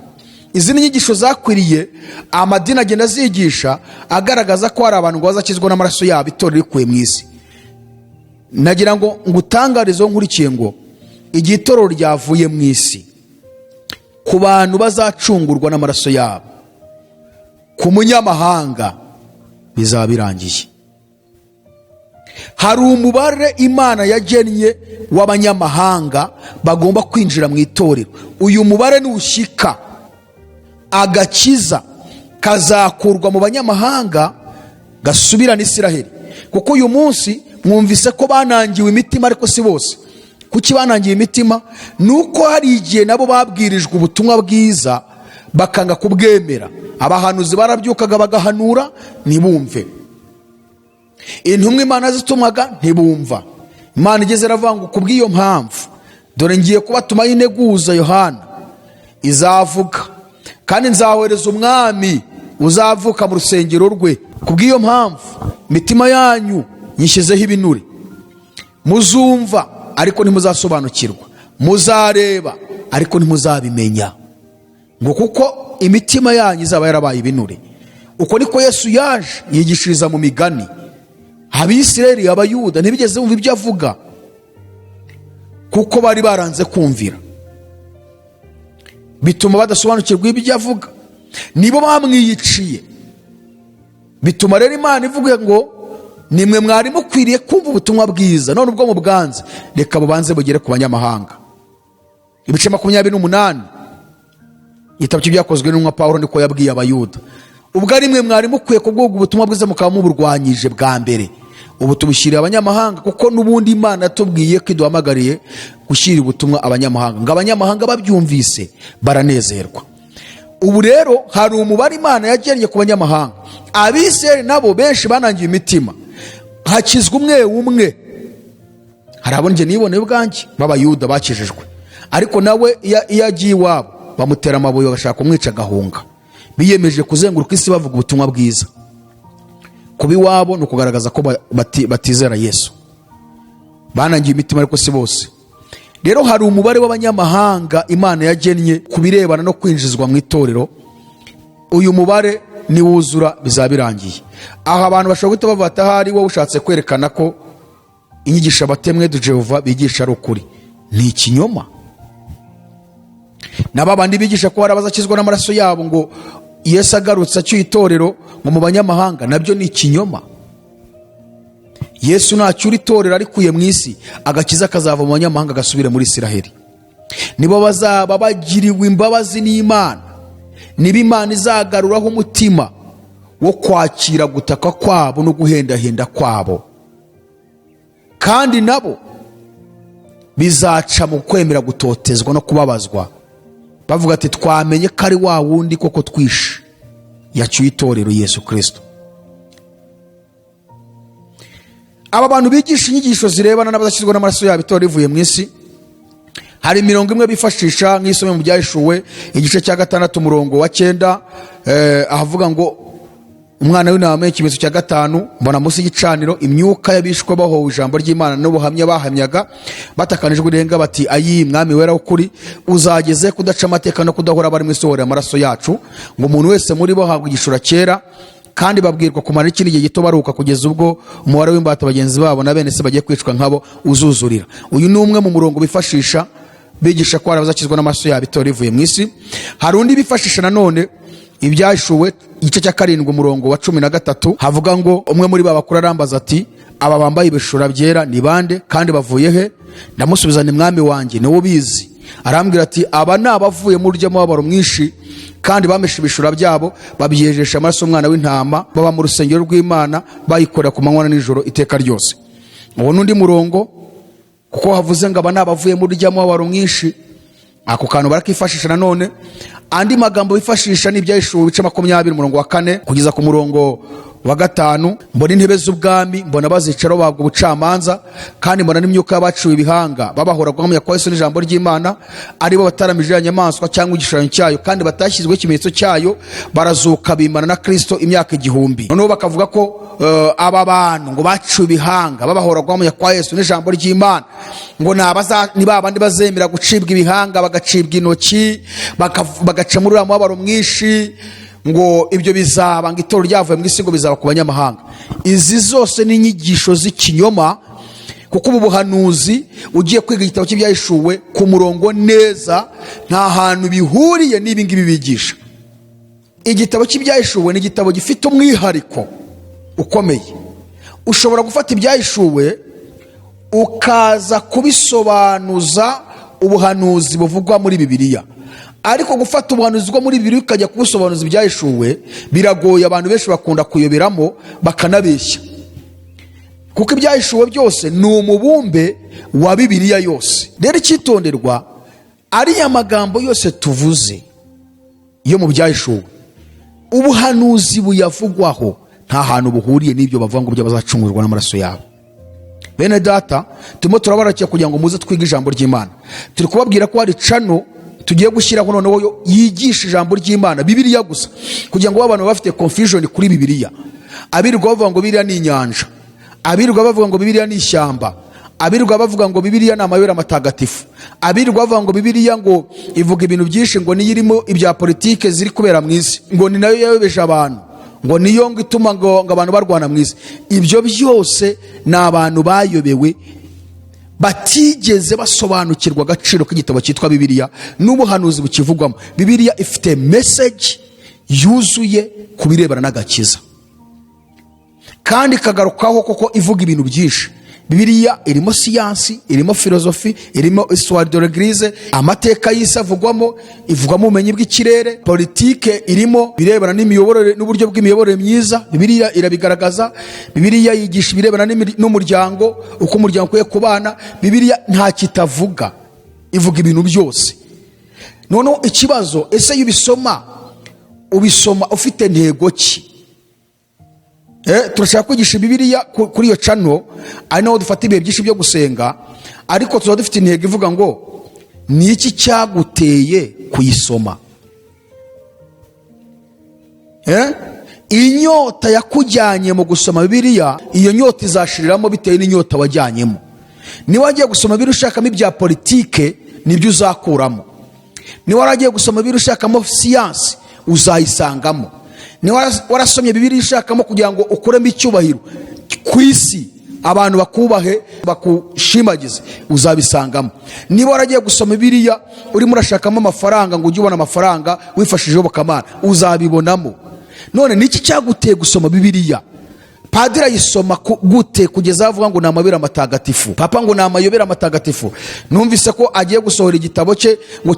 Izi ni inyigisho zakwiriye amadini agenda azigisha, agaragaza ko hari abantu ngo bazakizwa n'amaraso yabo itorero rikuye mu isi. Nagira ngo ngutangarize aho nkurikiye ngo igihe itorero ryavuye mu isi, ku bantu bazacungurwa n'amaraso yabo, ku munyamahanga bizaba birangiye. Hari umubare Imana yagennye w'abanyamahanga bagomba kwinjira mu itorero. Uyu mubare nushyika, agakiza kazakurwa mu banyamahanga gasubirana Isiraheli. Kuko uyu munsi mwumvise ko banangiwe imitima, ariko si bose. Kuki banangiwe imitima? Ni uko hari igihe nabo babwirijwe ubutumwa bwiza bakanga kubwemera. Abahanuzi barabyukaga bagahanura, ntibumve. Intumwa Imana zitumaga, ntibumva. Imana igeze iravuga ngo: "Kubw'iyo mpamvu, dore ngiye kubatumaho integuza Yohana izavuga, kandi nzahohereza umwami uzavuka mu rusengero rwe. Kubw'iyo mpamvu imitima yanyu nyishyizeho ibinure, muzumva ariko ntimuzasobanukirwa, muzareba ariko ntimuzabimenya", ngo kuko imitima yanyu izaba yarabaye ibinure. Uko niko Yesu yaje yigishiriza mu migani. Abisirayeli, Abayuda ntibigeze bumva ibyo avuga kuko bari baranze kumvira, bituma badasobanukirwa ibyo avuga. Nibo bamwiyiciye. Bituma rero Imana ivuga ngo: "Nimwe mwari mukwiriye kumva ubutumwa bwiza, none ubwo mubwanze, reka bubanze bugere ku banyamahanga." Ibice 28, igitabo cy'Ibyakozwe n'Intumwa, Pawulo niko yabwiye Abayuda: "Ubwo ari mwe mwari mukwiye kubwuga ubutumwa bwiza mukaba muburwanyije bwa mbere, ubu tubushyiriye abanyamahanga, kuko n'ubundi Imana yatubwiye ko iduhamagariye gushyira ubutumwa abanyamahanga." Ngo abanyamahanga babyumvise baranezerwa. Ubu rero hari umubare Imana yagennye ku banyamahanga. Abisirayeli nabo benshi banangiye imitima, hakizwa umwe umwe. Hari abo njye niboneye ubwanjye b'Abayuda bakijijwe, ariko nawe iyo agiye iwabo bamutera amabuye, bagashaka kumwica, agahunga. Biyemeje kuzenguruka isi bavuga ubutumwa bwiza. Kuba iwabo ni ukugaragaza ko batizera Yesu. Banangiye imitima, ariko si bose. Rero hari umubare w'abanyamahanga Imana yagennye ku birebana no kwinjizwa mu itorero. Uyu mubare niwuzura bizaba birangiye. Aha abantu bashobora guhita bavuga ati: "Ahari wowe ushatse kwerekana ko inyigisho aba Témoins de Jéhovah bigisha ari ukuri." Ni ikinyoma. Na ba bandi bigisha ko hari abazakizwa n'amaraso yabo, ngo Yesu agarutse acyuye itorero ngo mu banyamahanga, nabyo ni ikinyoma. Yesu nacyura itorero arikuye mu isi, agakiza kazava mu banyamahanga agasubire muri Isiraheli. Nibo bazaba bagiriwe imbabazi n'Imana, niba Imana izagaruraho umutima wo kwakira gutaka kwabo no guhendahenda kwabo, kandi nabo bizaca mu kwemera gutotezwa no kubabazwa, bavuga ati: "Twamenye ko ari wa wundi koko twishe yacyuye itorero, Yesu Kirisito." Aba bantu bigisha inyigisho zirebana n'abadakizwa n'amaraso yabo itorero rivuye mu isi, hari imirongo imwe bifashisha, nk'isome mu Byahishuwe igice cya 6 umurongo wa 9, ahavuga ngo: "Umwana w'Intama ikimenyetso cya gatanu, mbona munsi y'igicaniro imyuka y'abishwe bahowe ijambo ry'Imana n'ubuhamya bahamyaga, batakanijwe irenga bati: 'Ayi Mwami wera w'ukuri, uzageze kudaca amateka no kudahora bari mu isohorera amaraso yacu?' Ngo umuntu wese muri bo ahabwa igishura cyera, kandi babwirwa kumara ikindi gihe gito baruhuka, kugeza ubwo umubare w'imbata bagenzi babo na bene se bagiye kwicwa nkabo uzuzurira." Uyu ni umwe mu murongo bifashisha bigisha ko hari abazakizwa n'amaraso yabo itorero rivuye mu isi. Hari undi bifashisha nanone, Ibyahishuwe igice cya 7 umurongo wa 13, havuga ngo: "Umwe muri ba bakuru arambaza ati: 'Aba bambaye ibishura byera ni bande, kandi bavuye he?' Ndamusubiza ni: 'Mwami wanjye, niwe ubizi.' Arambwira ati: 'Aba ni abavuye muri urya mubabaro mwinshi, kandi bameshe ibishura byabo babyejesha amaraso y'Umwana w'Intama. Baba mu rusengero rw'Imana, bayikorera ku manywa na nijoro iteka ryose.'" Uwo n'undi murongo, kuko havuze ngo aba ni abavuye muri urya mubabaro mwinshi. Ako kantu barakifashisha nanone. Andi magambo bifashisha ni Ibyahishuwe ibice 20 umurongo wa 4 kugeza ku murongo wa 5, mbona intebe z'ubwami, mbona bazicaraho bahabwa ubucamanza, kandi mbona n'imyuka y'abaciwe ibihanga babahora guhamya kwa Yesu n'ijambo ry'Imana, aribo bataramije ya nyamaswa cyangwa igishushanyo cyayo, kandi batashyizweho ikimenyetso cyayo, barazuka bimana na Kristo imyaka 1000. Noneho bakavuga ko aba bantu ngo baciwe ibihanga babahora guhamya kwa Yesu n'ijambo ry'Imana, ngo ni ba bandi bazemera gucibwa ibihanga, bagacibwa intoki, bagaca muri uriya mubabaro mwinshi, ngo ibyo bizaba, ngo itorero ryavuye mu isi, ngo bizaba ku banyamahanga. Izi zose ni inyigisho z'ikinyoma, kuko ubu buhanuzi ugiye kwiga igitabo cy'Ibyahishuwe ku murongo neza, nta hantu bihuriye n'ibi ngibi bigisha. Igitabo cy'Ibyahishuwe ni igitabo gifite umwihariko ukomeye. Ushobora gufata Ibyahishuwe ukaza kubisobanuza ubuhanuzi buvugwa muri Bibiliya, ariko gufata ubuhanuzi bwo muri Bibiliya ukajya kubusobanuza Ibyahishuwe biragoye. Abantu benshi bakunda kuyoberamo bakanabeshya, kuko Ibyahishuwe byose ni umubumbe wa Bibiliya yose. Rero icyitonderwa, ariya magambo yose tuvuze yo mu Byahishuwe, ubuhanuzi buyavugwaho nta hantu buhuriye n'ibyo bavuga ngo byo bazacungurwa n'amaraso yabo. Bene data, turimo turabarakiye kugira ngo muze twige ijambo ry'Imana. Turi kubabwira ko hari channel tugiye gushyiraho noneho yo yigisha ijambo ry'Imana, Bibiliya gusa, kugira ngo abantu bafite confusion kuri Bibiliya, abirirwa bavuga ngo Bibiliya ni inyanja, abirirwa bavuga ngo Bibiliya ni ishyamba, abirirwa bavuga ngo Bibiliya ni amayobera matagatifu, abirirwa bavuga ngo Bibiliya ngo ivuga ibintu byinshi, ngo niyo irimo ibya politike ziri kubera mu isi, ngo ni nayo yayobeje abantu, ngo niyo ngo ituma ngo abantu barwana mu isi. Ibyo byose ni abantu bayobewe, batigeze basobanukirwa agaciro k'igitabo cyitwa Bibiliya n'ubuhanuzi bukivugwamo. Bibiliya ifite message yuzuye ku birebana n'agakiza, kandi ikagarukaho koko ivuga ibintu byinshi. Bibiliya irimo siyansi, irimo filozofi, irimo histoire de l'Église, amateka y'isi avugwamo, ivugwamo ubumenyi bw'ikirere, politike irimo, ibirebana n'imiyoborere n'uburyo bw'imiyoborere myiza, Bibiliya irabigaragaza. Bibiliya yigisha ibirebana n'umuryango, uko umuryango ukwiye kubana. Bibiliya nta kitavuga, ivuga ibintu byose. Noneho ikibazo, ese iyo ubisoma, ubisoma ufite ntego ki? Turashaka kwigisha Bibiliya kuri iyo channel, ari naho dufata ibihe byinshi byo gusenga, ariko tuba dufite intego ivuga ngo ni iki cyaguteye kuyisoma? Inyota yakujyanye mu gusoma Bibiliya, iyo nyota izashiriramo bitewe n'inyota wajyanyemo. Niba wagiye gusoma Bibiliya ushakamo ibya politike, nibyo uzakuramo. Niba waragiye gusoma Bibiliya ushakamo siyansi, uzayisangamo. Niba warasomye Bibiliya ushakamo kugira ngo ukuremo icyubahiro ku isi, abantu bakubahe, bakushimagize, uzabisangamo. Niba waragiye gusoma Bibiliya urimo urashakamo amafaranga, ngo ujye ubona amafaranga wifashishije iyobokamana, uzabibonamo. None niki cyaguteye gusoma Bibiliya? Padiri ayisoma gute kugeza avuga ngo ni amayobera matagatifu? Papa ngo ni amayobera matagatifu. Numvise ko agiye gusohora igitabo cye ngo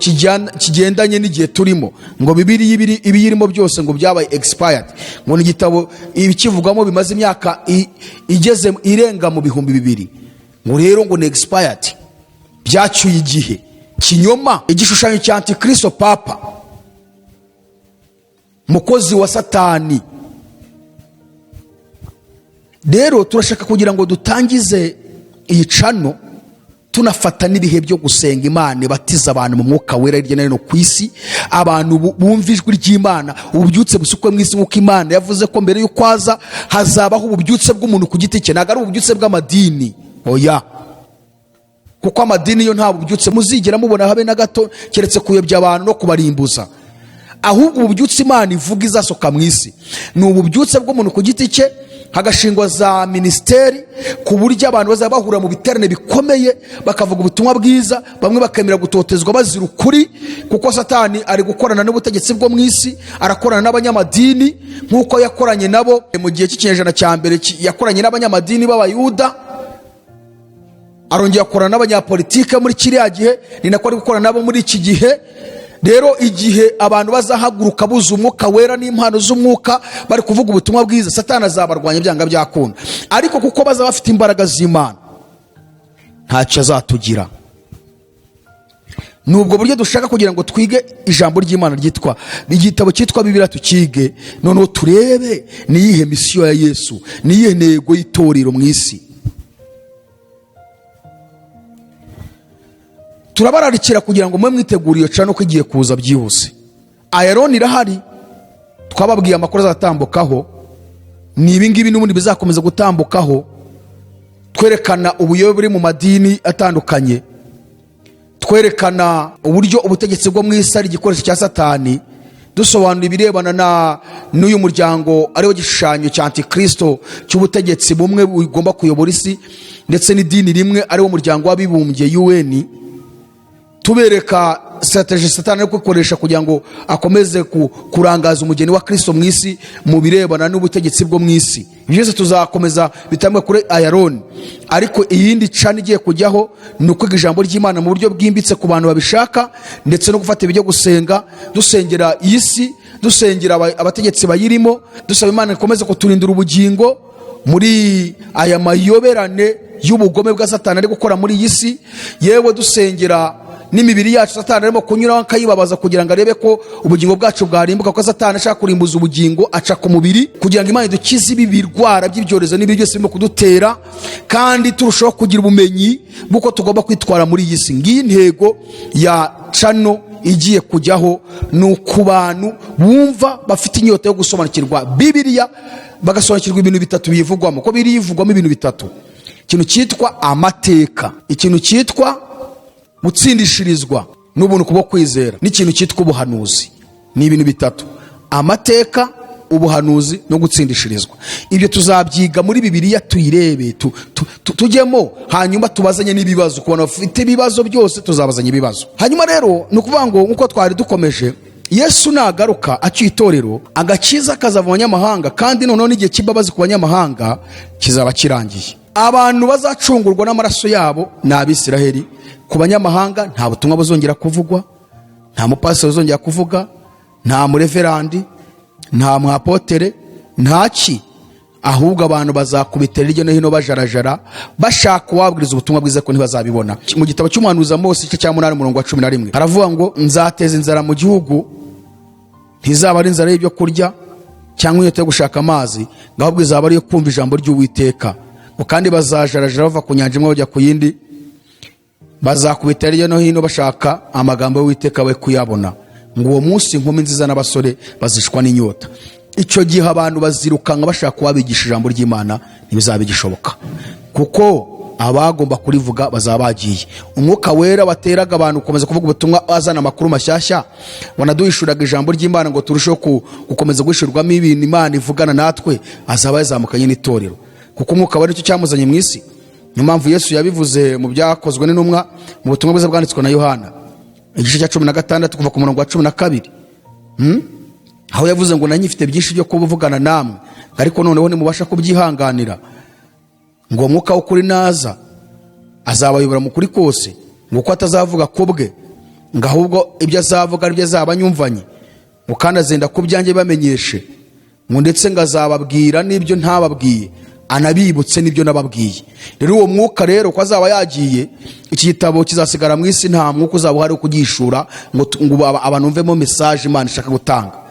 kigendanye n'igihe turimo, ngo Bibiliya ibiyirimo byose ngo byabaye expired, ngo ni igitabo ibikivugwamo bimaze imyaka igeze irenga mu 2000, ngo rero ngo ni expired, byacyuye igihe. Kinyoma, igishushanyo cya antikristo, papa mukozi wa Satani. Rero turashaka kugira ngo dutangize iyi channel, tunafata n'ibihe byo gusenga Imana ibatiza abantu mu Mwuka Wera hirya no hino ku isi, abantu bumva ijwi ry'Imana, ububyutse busukwe mu isi, nk'uko Imana yavuze ko mbere y'uko aza hazabaho ububyutse bw'umuntu ku giti cye. Ntabwo ari ububyutse bw'amadini, oya, kuko amadini yo nta bubyutse muzigera mubona habe na gato, keretse kuyobya abantu no kubarimbuza. Ahubwo ububyutse Imana ivuga izasoka mu isi ni ububyutse bw'umuntu ku giti cye, hagashingwa za minisiteri ku buryo abantu bazaba bahura mu biterane bikomeye, bakavuga ubutumwa bwiza, bamwe bakemera gutotezwa bazira ukuri, kuko Satani ari gukorana n'ubutegetsi bwo mu isi, arakorana n'abanyamadini nk'uko yakoranye nabo mu gihe cy'ikinyejana cya mbere. Yakoranye n'abanyamadini b'Abayuda, arongera akorana n'abanyapolitike muri kiriya gihe, ni nako ari gukorana nabo muri iki gihe. Rero igihe abantu bazahaguruka buzuye Umwuka Wera n'impano z'umwuka, bari kuvuga ubutumwa bwiza, Satani azabarwanya byanga byakunda, ariko kuko bazaba bafite imbaraga z'Imana, ntacyo azatugira. Ni ubwo buryo dushaka kugira ngo twige ijambo ry'Imana ryitwa igitabo cyitwa Bibiliya, tukige noneho turebe ni iyihe mission ya Yesu, ni iyihe ntego y'itorero mu isi. Turabararikira kugira ngo mube mwitegura iyo channel ko igiye kuza byihuse. Ayaroni irahari, twababwiye amakuru azatambukaho ni ibingibi n'ubundi bizakomeza gutambukaho, twerekana ubuyobe buri mu madini atandukanye, twerekana uburyo ubutegetsi bwo mu isi ari igikoresho cya Satani, dusobanura ibirebana n'uyu muryango ariwo gishushanyo cya Antikristo cy'ubutegetsi bumwe bugomba kuyobora isi, ndetse n'idini rimwe ariwo muryango w'abibumbye UN, tubereka strategy Satani ari gukoresha kugira ngo akomeze kurangaza umugeni wa Kristo mu isi mu birebana n'ubutegetsi bwo mu isi. Ibyo byose tuzakomeza bitambwe kuri Ayaroni. Ariko iyindi channel igiye kujyaho ni ukwiga ijambo ry'Imana mu buryo bwimbitse ku bantu babishaka, ndetse no gufata ibyo gusenga, dusengera iyi si, dusengera abategetsi bayirimo, dusaba Imana ikomeze kuturindira ubugingo muri aya mayoberane y'ubugome bwa Satani ari gukora muri iyi si, yewe dusengera n'imibiri yacu Satani arimo kunyuraho akayibabaza kugira ngo arebe ko ubugingo bwacu bwarimbuka, kuko Satani ashaka kurimbuza ubugingo aca ku mubiri, kugira ngo Imana idukize ibi birwara by'ibyorezo n'ibi byose birimo kudutera, kandi turushaho kugira ubumenyi bw'uko tugomba kwitwara muri iyi si. Ngiyi intego ya channel igiye kujyaho, ni uku bantu bumva bafite inyota yo gusobanukirwa Bibiliya, bagasobanukirwa ibintu bitatu biyivugwamo, ko biri yivugwamo ibintu bitatu: ikintu cyitwa amateka, ikintu cyitwa gutsindishirizwa n'ubuntu kubwo kwizera, n'ikintu cyitwa ubuhanuzi. Ni ibintu bitatu: amateka, ubuhanuzi no gutsindishirizwa. Ibyo tuzabyiga muri Bibiliya, tuyirebe, tujyemo, hanyuma tubazanye n'ibibazo ku bantu bafite ibibazo byose, tuzabazanya ibibazo. Hanyuma rero ni ukuvuga ngo nk'uko twari dukomeje, Yesu nagaruka acyuye itorero, agakiza kazava mu banyamahanga, kandi noneho n'igihe cy'imbabazi ku banyamahanga kizaba kirangiye. Abantu bazacungurwa n'amaraso yabo ni Abisiraheli. Ku banyamahanga nta butumwa buzongera kuvugwa, nta mupasiteri uzongera kuvuga, nta mureverandi, nta mwapotere, nta ki, ahubwo abantu bazakubitira hirya no hino bajarajara bashaka uwabwiriza ubutumwa bwiza, ko ntibazabibona. Mu gitabo cy'umuhanuzi Amosi, igice cya 8, umurongo wa 11, haravuga ngo: "Nzateza inzara mu gihugu, ntizaba ari inzara y'ibyo kurya cyangwa inyota yo gushaka amazi, ngo ahubwo izaba ari iyo kumva ijambo ry'Uwiteka. Ngo kandi bazajarajara bava ku nyanja imwe bajya ku yindi, bazakubita hirya no hino bashaka amagambo y'Uwiteka we kuyabona. Ngo uwo munsi inkumi nziza n'abasore bazicwa n'inyota." Icyo gihe abantu bazirukanka bashaka kubabigisha ijambo ry'Imana, ntibizaba bigishoboka, kuko abagomba kurivuga bazaba bagiye. Umwuka Wera wateraga abantu gukomeza kuvuga ubutumwa, azana amakuru mashyashya, wanaduhishuraga ijambo ry'Imana ngo turusheho gukomeza guhishurwamo ibintu Imana ivugana natwe, azaba yazamukanye n'itorero, kuko Umwuka Wera nicyo cyamuzanye mu isi. Niyo mpamvu Yesu yabivuze mu Byakozwe n'Intumwa, mu butumwa bwiza bwanditswe na Yohana, igice cya 16, kuva ku murongo wa 12, aho yavuze ngo: "Nanjye mfite byinshi byo kuvugana namwe, ariko noneho nimubasha kubyihanganira." Ngo uwo Mwuka w'ukuri naza azabayobora mu kuri kose, ngo uko atazavuga ku bwe, ngo ahubwo ibyo azavuga aribyo azaba anyumvanye, ngo kandi azenda ku byanjye bamenyeshe, ngo ndetse ngo azababwira n'ibyo ntababwiye, anabibutse n'ibyo nababwiye. Rero uwo Mwuka rero ko azaba yagiye, iki gitabo kizasigara mu isi, nta mwuka uzaba uhari wo kugishura ngo abantu bumvemo message Imana ishaka gutanga.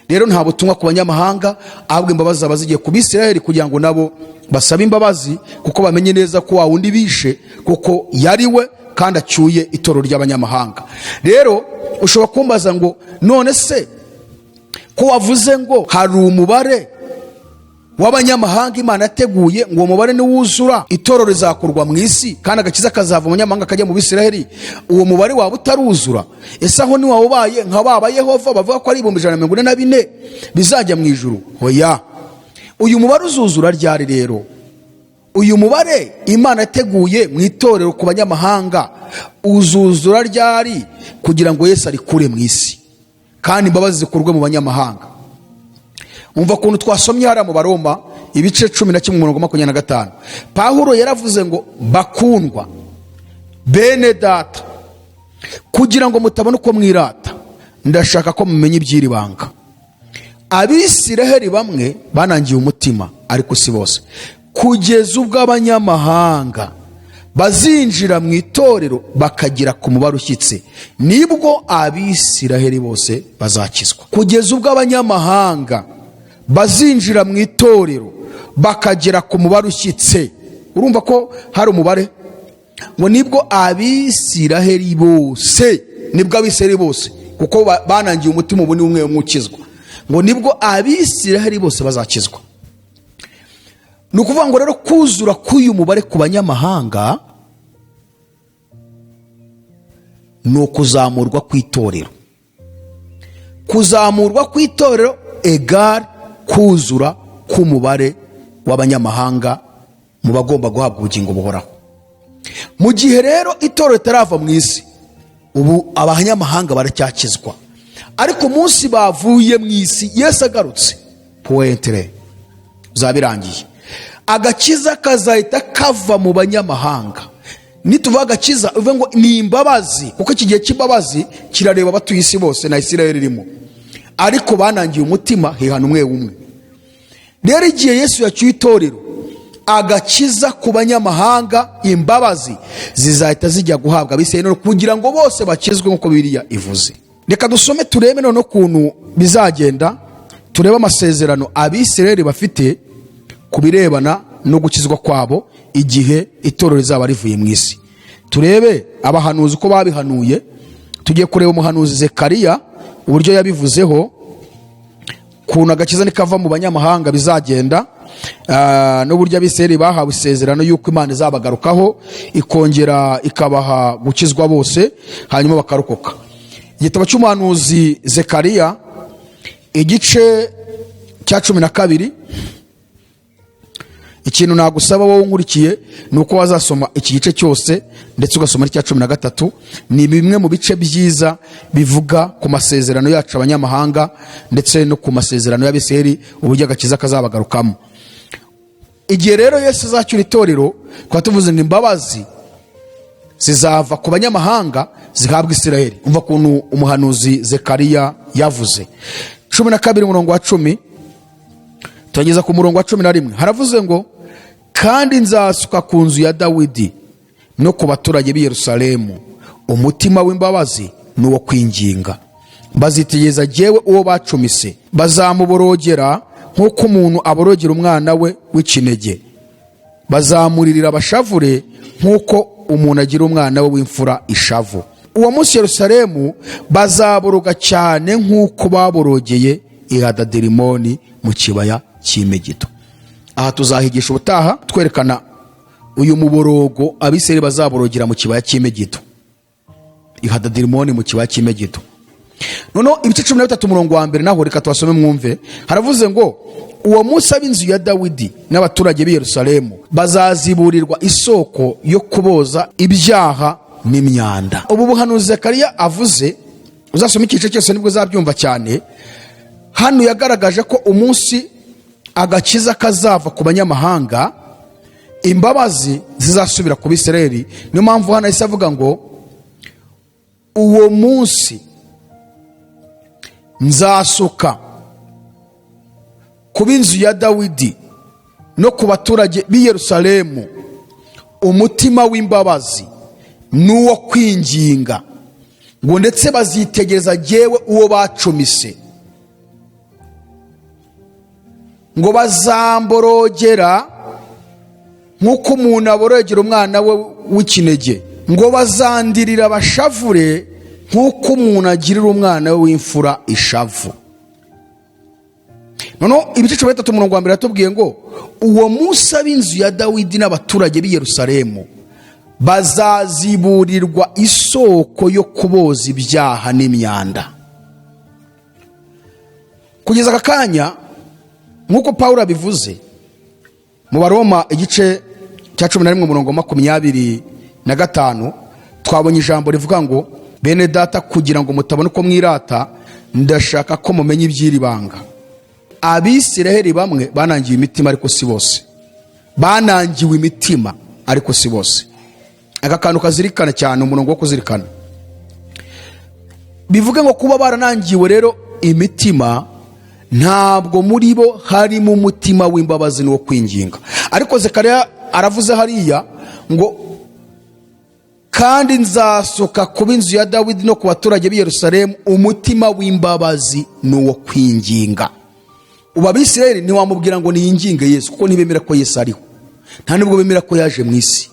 Rero nta butumwa ku banyamahanga, ahubwo imbabazi zaba zigiye ku Bisirayeli, kugira ngo nabo basabe imbabazi, kuko bamenye neza ko wa wundi bishe kuko yari we, kandi acyuye itorero ry'abanyamahanga. Rero ushobora kumbaza ngo: "None se ko wavuze ngo hari umubare w'abanyamahanga Imana yateguye, ngo uwo mubare niwuzura itorero rizakurwa mu isi, kandi agakiza kazava mu banyamahanga kajya mu Bisiraheli, uwo mubare waba utaruzura? Ese aho ntiwaba ubaye nka ba Yehova bavuga ko ari 144,000 bizajya mu ijuru?" Hoya. Uyu mubare uzuzura ryari rero? Uyu mubare Imana yateguye mu itorero ku banyamahanga uzuzura ryari, kugira ngo Yesu arikure mu isi kandi imbabazi zikurwe mu banyamahanga? Umva ukuntu twasomye hariya mu Baroma, ibice 11, umurongo 25. Pawulo yaravuze ngo: "Bakundwa bene data, kugira ngo mutabona uko mwirata, ndashaka ko mumenya iby'iri banga. Abisiraheli bamwe banangiye umutima, ariko si bose, kugeza ubwo abanyamahanga Bazinjira mu itorero bakagera ku mubare ushyitse, nibwo Abisiraheli bose bazakizwa. Kugeza ubwo abanyamahanga bazinjira mu itorero bakagera ku mubare ushyitse, urumva ko hari umubare, ngo nibwo Abisiraheli bose, nibwo Abisiraheli bose, kuko banangiye umutima, ubu ni umwe umwe ukizwa, ngo nibwo Abisiraheli bose bazakizwa. Ni ukuvuga ngo rero kuzura k'uyu mubare ku banyamahanga ni ukuzamurwa kw'itorero. Kuzamurwa kw'itorero égale kuzura k'umubare w'abanyamahanga mu bagomba guhabwa ubugingo buhoraho. Mu gihe rero itorero ritarava mu isi, ubu abanyamahanga baracyakizwa, ariko umunsi bavuye mu isi, Yesu agarutse, point bizaba birangiye. Agakiza kazahita kava mu banyamahanga. Nituvuga agakiza, uvuge ngo ni imbabazi, kuko iki gihe cy'imbabazi kirareba abatuye isi bose na Isirayeli irimo, ariko banangiye umutima, hihana umwe umwe. Rero igihe Yesu yacyuye itorero, agakiza ku banyamahanga, imbabazi zizahita zijya guhabwa Abisirayeli kugira ngo bose bakizwe nk'uko Bibiliya ivuze. Reka dusome, turebe noneho ukuntu bizagenda, turebe amasezerano Abisirayeli bafite ku birebana no gukizwa kwabo igihe itorero rizaba rivuye mu isi. Turebe abahanuzi uko babihanuye. Tugiye kureba umuhanuzi Zekariya uburyo yabivuzeho, ukuntu agakiza nikava mu banyamahanga bizagenda, n'uburyo Abisirayeli bahawe isezerano y'uko Imana izabagarukaho, ikongera ikabaha gukizwa bose, hanyuma bakarokoka. Igitabo cy'umuhanuzi Zekariya, igice cya 12. Ikintu nagusaba wowe unkurikiye ni uko wazasoma iki gice cyose, ndetse ugasoma n'icya 13. Ni bimwe mu bice byiza bivuga ku masezerano yacu abanyamahanga, ndetse no ku masezerano y'Abisirayeli, uburyo agakiza kazabagarukamo. Igihe rero Yesu azacyura itorero, tukaba tuvuze ngo imbabazi zizava ku banyamahanga zihabwa Isirayeli. Umva ukuntu umuhanuzi Zekariya yavuze. 12, umurongo wa 10, turageza ku murongo wa 11. Haravuze ngo: "Kandi nzasuka ku nzu ya Dawidi no ku baturage b'i Yerusalemu umutima w'imbabazi n'uwo kwinginga. Bazitegereza jyewe uwo bacumise, bazamuborogera nk'uko umuntu aborogera umwana we w'ikinege, bazamuririra abashavure nk'uko umuntu agira umwana we w'imfura ishavu. Uwo munsi Yerusalemu bazaboroga cyane nk'uko baborogeye i Hadadirimoni mu kibaya cy'i Megido." Aha tuzahigisha ubutaha, twerekana uyu muborogo Abisirayeli bazaborogera mu kibaya cy'i Megido, i Hadadirimoni mu kibaya cy'i Megido. Noneho ibice 13, umurongo wa 1, naho reka tuhasome mwumve. Haravuze ngo: "Uwo munsi ab'inzu ya Dawidi n'abaturage b'i Yerusalemu bazaziburirwa isoko yo kuboza ibyaha n'imyanda." Ubu buhanuzi Zekariya avuze, uzasoma igice cyose nibwo uzabyumva cyane. Hano yagaragaje ko umunsi agakiza kazava ku banyamahanga, imbabazi zizasubira ku Bisirayeli. Niyo mpamvu hano ahise avuga ngo: "Uwo munsi nzasuka ku b'inzu ya Dawidi no ku baturage b'i Yerusalemu umutima w'imbabazi n'uwo kwinginga, ngo ndetse bazitegereza jyewe uwo bacumise, ngo bazamborogera nk'uko umuntu aborogera umwana we w'ikinege, ngo bazandirira bashavure nk'uko umuntu agirira umwana we w'imfura ishavu." Noneho ibice 13, umurongo wa 1, yatubwiye ngo: "Uwo munsi ab'inzu ya Dawidi n'abaturage b'i Yerusalemu bazaziburirwa isoko yo kuboza ibyaha n'imyanda." Kugeza aka kanya, nk'uko Pawulo abivuze mu Baroma igice cya 11, umurongo wa 25, twabonye ijambo rivuga ngo: "Bene Data, kugira ngo mutabona uko mwirata, ndashaka ko mumenya iby'iri banga: Abisiraheli bamwe banangiwe imitima, ariko si bose. Banangiwe imitima, ariko si bose." Aka kantu kazirikana cyane, umurongo wo kuzirikana. Bivuge ngo kuba baranangiwe rero imitima, ntabwo muri bo harimo umutima w'imbabazi n'uwo kwinginga. Ariko Zekariya aravuze hariya ngo Kandi nzasuka ku b'inzu ya Dawidi no ku baturage b'i Yerusalemu umutima w'imbabazi n'uwo kwinginga. Ubu Abisirayeli ntiwamubwira ngo niyinginge Yesu, kuko ntibemera ko Yesu ariho, nta nubwo bemera ko yaje mu isi.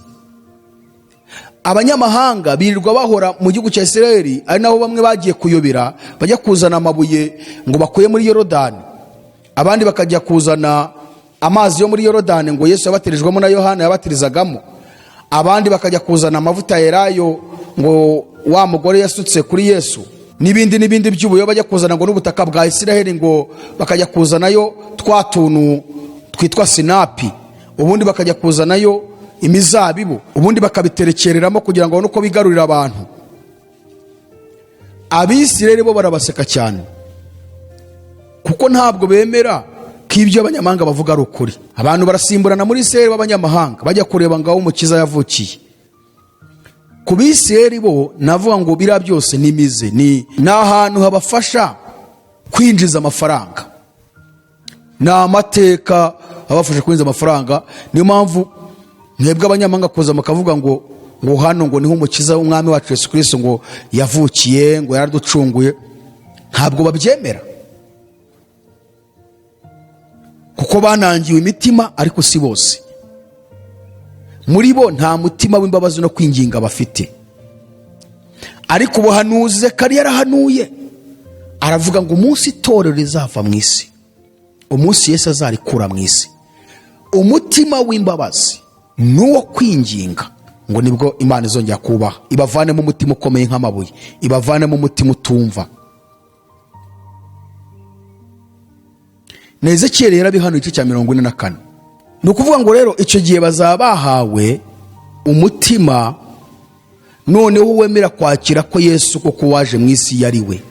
Abanyamahanga birirwa bahora mu gihugu cya Isirayeli, ari naho bamwe bagiye kuyobera, bajya kuzana amabuye ngo bakuye muri Yorodani, abandi bakajya kuzana amazi yo muri Yorodani ngo Yesu yabatirijwemo na Yohana yabatirizagamo, abandi bakajya kuzana amavuta ya elayo ngo wa mugore yasutse kuri Yesu, n'ibindi n'ibindi by'ubuyo bajya kuzana, ngo n'ubutaka bwa Isiraheli, ngo bakajya kuzanayo twa tuntu twitwa sinapi, ubundi bakajya kuzanayo imizabibu, ubundi bakabiterekereramo kugira ngo babone uko bigarurira abantu. Abisirayeli bo barabaseka cyane, kuko ntabwo bemera ko ibyo abanyamahanga bavuga ari ukuri. Abantu barasimburana muri Isirayeli b'abanyamahanga bajya kureba ngo aho Umukiza yavukiye. Ku Bisirayeli bo navuga ngo biriya byose ni imize, ni ahantu habafasha kwinjiza amafaranga, ni amateka abafasha kwinjiza amafaranga. Niyo mpamvu mwebwe abanyamahanga kuza mukavuga ngo hano ngo niho Umukiza w'Umwami wacu Yesu Kirisito ngo yavukiye, ngo yaraducunguye, ntabwo babyemera kuko banangiwe imitima. Ariko si bose, muri bo nta mutima w'imbabazi no kwinginga bafite. Ariko ubuhanuzi Zekariya yarahanuye, aravuga ngo umunsi itorero rizava mu isi, umunsi Yesu azarikura mu isi, umutima w'imbabazi n'uwo kwinginga ngo nibwo Imana izongera kubaha, ibavanemo umutima ukomeye nk'amabuye, ibavanemo umutima utumva. Na Ezekiyeli yarabihanuye, igice cya 44. Ni ukuvuga ngo rero icyo gihe bazaba bahawe umutima noneho wemera kwakira ko Yesu koko waje mu isi yari we.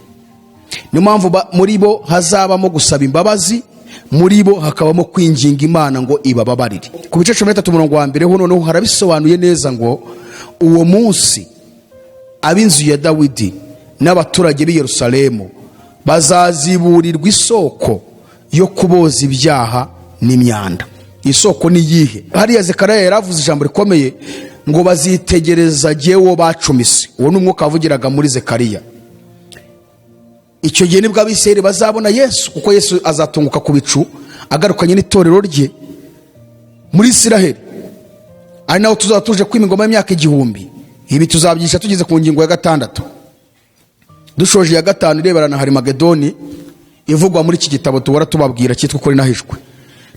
Niyo mpamvu muri bo hazabamo gusaba imbabazi, muri bo hakabamo kwinginga Imana ngo ibababarire. Ku bice 13 umurongo wa mbere ho noneho harabisobanuye neza, ngo uwo munsi ab'inzu ya Dawidi n'abaturage b'i Yerusalemu bazaziburirwa isoko yo kuboza ibyaha n'imyanda. Isoko ni iyihe? Hariya Zekariya yaravuze ijambo rikomeye ngo bazitegereza jyewe bacumise. Uwo ni umwuka wavugiraga muri Zekariya. Icyo gihe nibwo Abisirayeli bazabona Yesu, kuko Yesu azatunguka ku bicu agarukanye n'itorero rye muri Isiraheli, ari naho tuzaba tuje kwima ingoma y'imyaka 1000. Ibi tuzabyisha tugeze ku ngingo ya gatandatu, dushoje iya gatanu irebana na Harimagedoni ivugwa muri iki gitabo tubora tubabwira cyitwa Ukuri Nahishwe.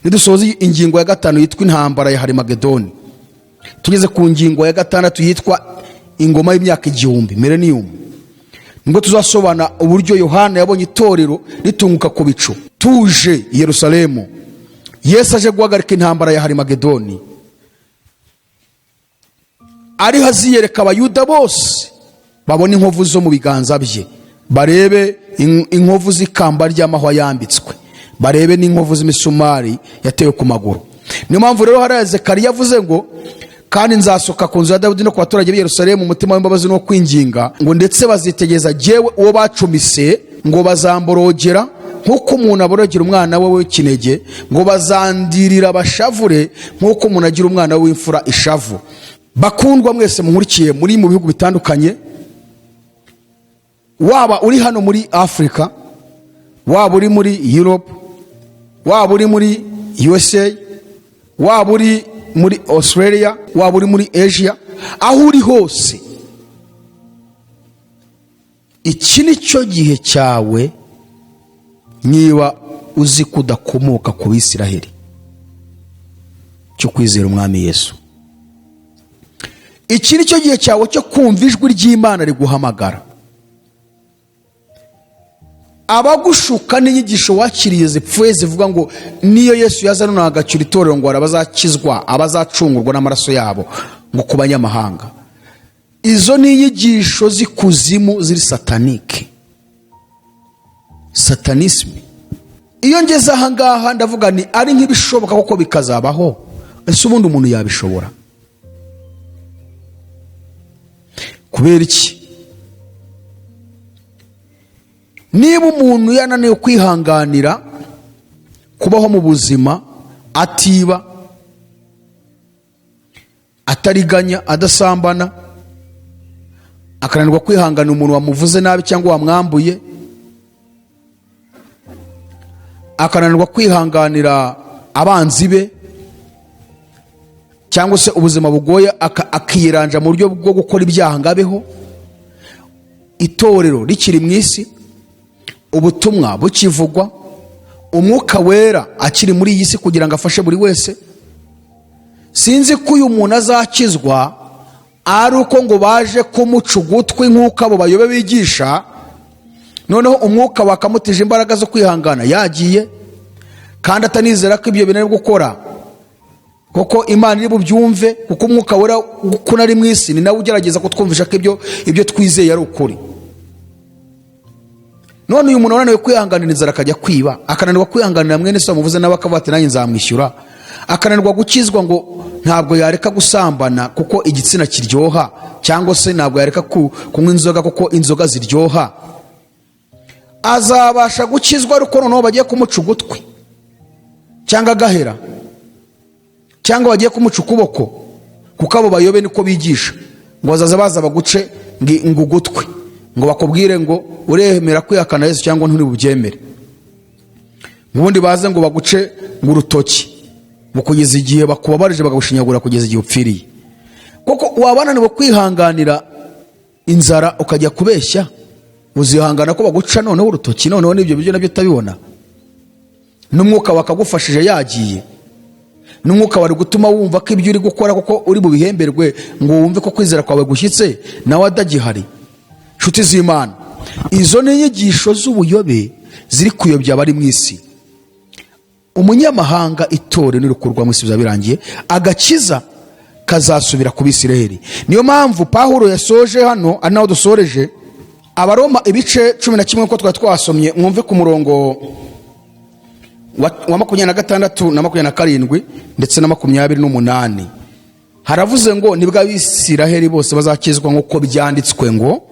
Nidusoza ingingo ya gatanu yitwa intambara ya Harimagedoni, tugeze ku ngingo ya gatandatu yitwa ingoma y'imyaka 1000, millennium, nibwo tuzasobana uburyo Yohana yabonye itorero ritunguka ku bicu tuje i Yerusalemu, Yesu aje guhagarika intambara ya Harimagedoni, ariho aziyereka Abayuda bose, babone inkovu zo mu biganza bye, barebe inkovu z'ikamba ry'amahwa yambitswe, barebe n'inkovu z'imisumari yatewe ku maguru. Niyo mpamvu rero hariya Zekariya yavuze ngo kandi nzasuka ku nzu ya Dawidi no ku baturage b'i Yerusalemu umutima w'imbabazi no kwinginga, ngo ndetse bazitegereza jyewe uwo bacumise, ngo bazamborogera nk'uko umuntu aborogera umwana we w'ikinege, ngo bazandirira bashavure nk'uko umuntu agira umwana we w'imfura ishavu. Bakundwa mwese munkurikiye muri mu bihugu bitandukanye, waba uri hano muri Afurika, waba uri muri Europe, waba uri muri USA, waba uri muri Australia, waba uri muri Asia, aho uri hose, iki ni cyo gihe cyawe. Niba uzi ko udakomoka ku Bisiraheli, cyo kwizera Umwami Yesu. Iki ni cyo gihe cyawe cyo kumva ijwi ry'Imana riguhamagara. Abagushuka n'inyigisho wakiriye zipfuye zivuga ngo niyo Yesu yaza none agacyura itorero, ngo hari abazakizwa, abazacungurwa n'amaraso yabo, ngo ku banyamahanga, izo ni inyigisho z'ikuzimu ziri satanique, satanisme. Iyo ngeze ahangaha ndavuga ni ari nk'ibishoboka koko bikazabaho. Ese ubundi umuntu yabishobora? Kubera iki? Niba umuntu yananiwe kwihanganira kubaho mu buzima atiba, atariganya, adasambana, Akananirwa kwihanganira umuntu wamuvuze nabi cyangwa wamwambuye, akananirwa kwihanganira abanzi be cyangwa se ubuzima bugoye, akiranja mu buryo bwo gukora ibyaha ngo abeho. Itorero rikiri mu isi, ubutumwa bukivugwa, Umwuka Wera akiri muri iyi si kugira ngo afashe buri wese, sinzi ko uyu muntu azakizwa ari uko ngo baje kumuca ugutwi nk'uko abo bayobe bigisha. Noneho umwuka wakamutije imbaraga zo kwihangana yagiye, kandi atanizera ko ibyo bintu ari gukora kuko Imana iri bubyumve, kuko Umwuka Wera uko ari mu isi ni nawe ugerageza kutwumvisha ko ibyo twizeye ari ukuri. None uyu muntu wananiwe kwihanganira inzara akajya kwiba, akananirwa kwihanganira mwene se wamuvuze nawe akavuga ati: "Nanjye nzamwishyura," akananirwa gukizwa ngo ntabwo yareka gusambana kuko igitsina kiryoha, cyangwa se ntabwo yareka kunywa inzoga kuko inzoga ziryoha, azabasha gukizwa ariko noneho bagiye kumuca ugutwi cyangwa agahera, cyangwa bagiye kumuca ukuboko? Kuko abo bayobe niko bigisha, ngo bazaza baza baguce ngo ugutwi, ngo bakubwire ngo: "Uremera kwihakana Yesu cyangwa nturi bubyemere?" Ubundi baze ngo baguce ngo urutoki, ngo kugeza igihe bakubabarije bakagushinyagura kugeza igihe upfiriye. Kuko waba wananiwe kwihanganira inzara ukajya kubeshya, uzihangana ko baguca noneho urutoki, noneho n'ibyo biryo nabyo utabibona, n'umwuka wakagufashije yagiye, n'umwuka wari gutuma wumva ko ibyo uri gukora kuko uri bubihemberwe, ngo wumve ko kwizera kwawe gushyitse, nawe adagihari? Nshuti z'Imana, izo ni inyigisho z'ubuyobe ziri kuyobya abari mu isi. Umunyamahanga, itorero nirikurwa mu isi bizaba birangiye, agakiza kazasubira ku Bisiraheli. Niyo mpamvu Pawulo yasoje hano, ari naho dusoreje Abaroma ibice 11 uko twari twasomye. Mwumve ku murongo wa 26 na 27 ndetse na 28, haravuze ngo: "Nibwo Abisiraheli bose bazakizwa, nk'uko byanditswe ngo: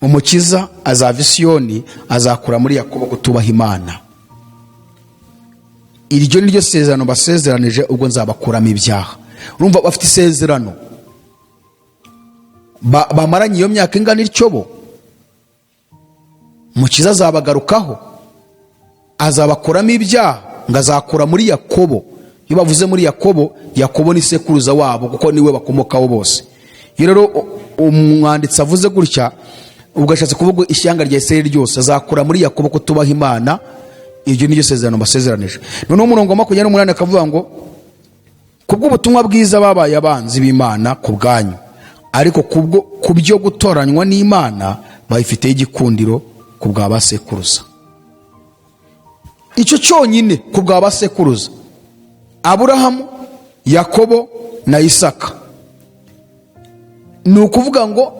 'Umukiza azava i Siyoni, azakura muri Yakobo kutubaha Imana. Iryo ni ryo sezerano basezeranije ubwo nzabakuramo ibyaha.'" Urumva bafite isezerano bamaranye iyo myaka ingana ityo bo. Umukiza azabagarukaho, azabakuramo ibyaha, ngo azakura muri Yakobo. Iyo bavuze muri Yakobo, Yakobo ni sekuruza wabo, kuko niwe bakomokaho bose. Iyo rero umwanditsi avuze gutya, ubwo ashatse kuvuga ishyanga rya Isirayeli ryose. Azakura muri Yakobo kutubaha Imana, iryo ni ryo sezerano basezeranije. Noneho umurongo wa 28 akavuga ngo: "Kubw'ubutumwa bwiza babaye abanzi b'Imana ku bwanyu, ariko kubwo ku byo gutoranywa n'Imana bayifiteho igikundiro ku bwa ba sekuruza." Icyo cyonyine, ku bwa ba sekuruza Aburahamu, Yakobo na Isaka, ni ukuvuga ngo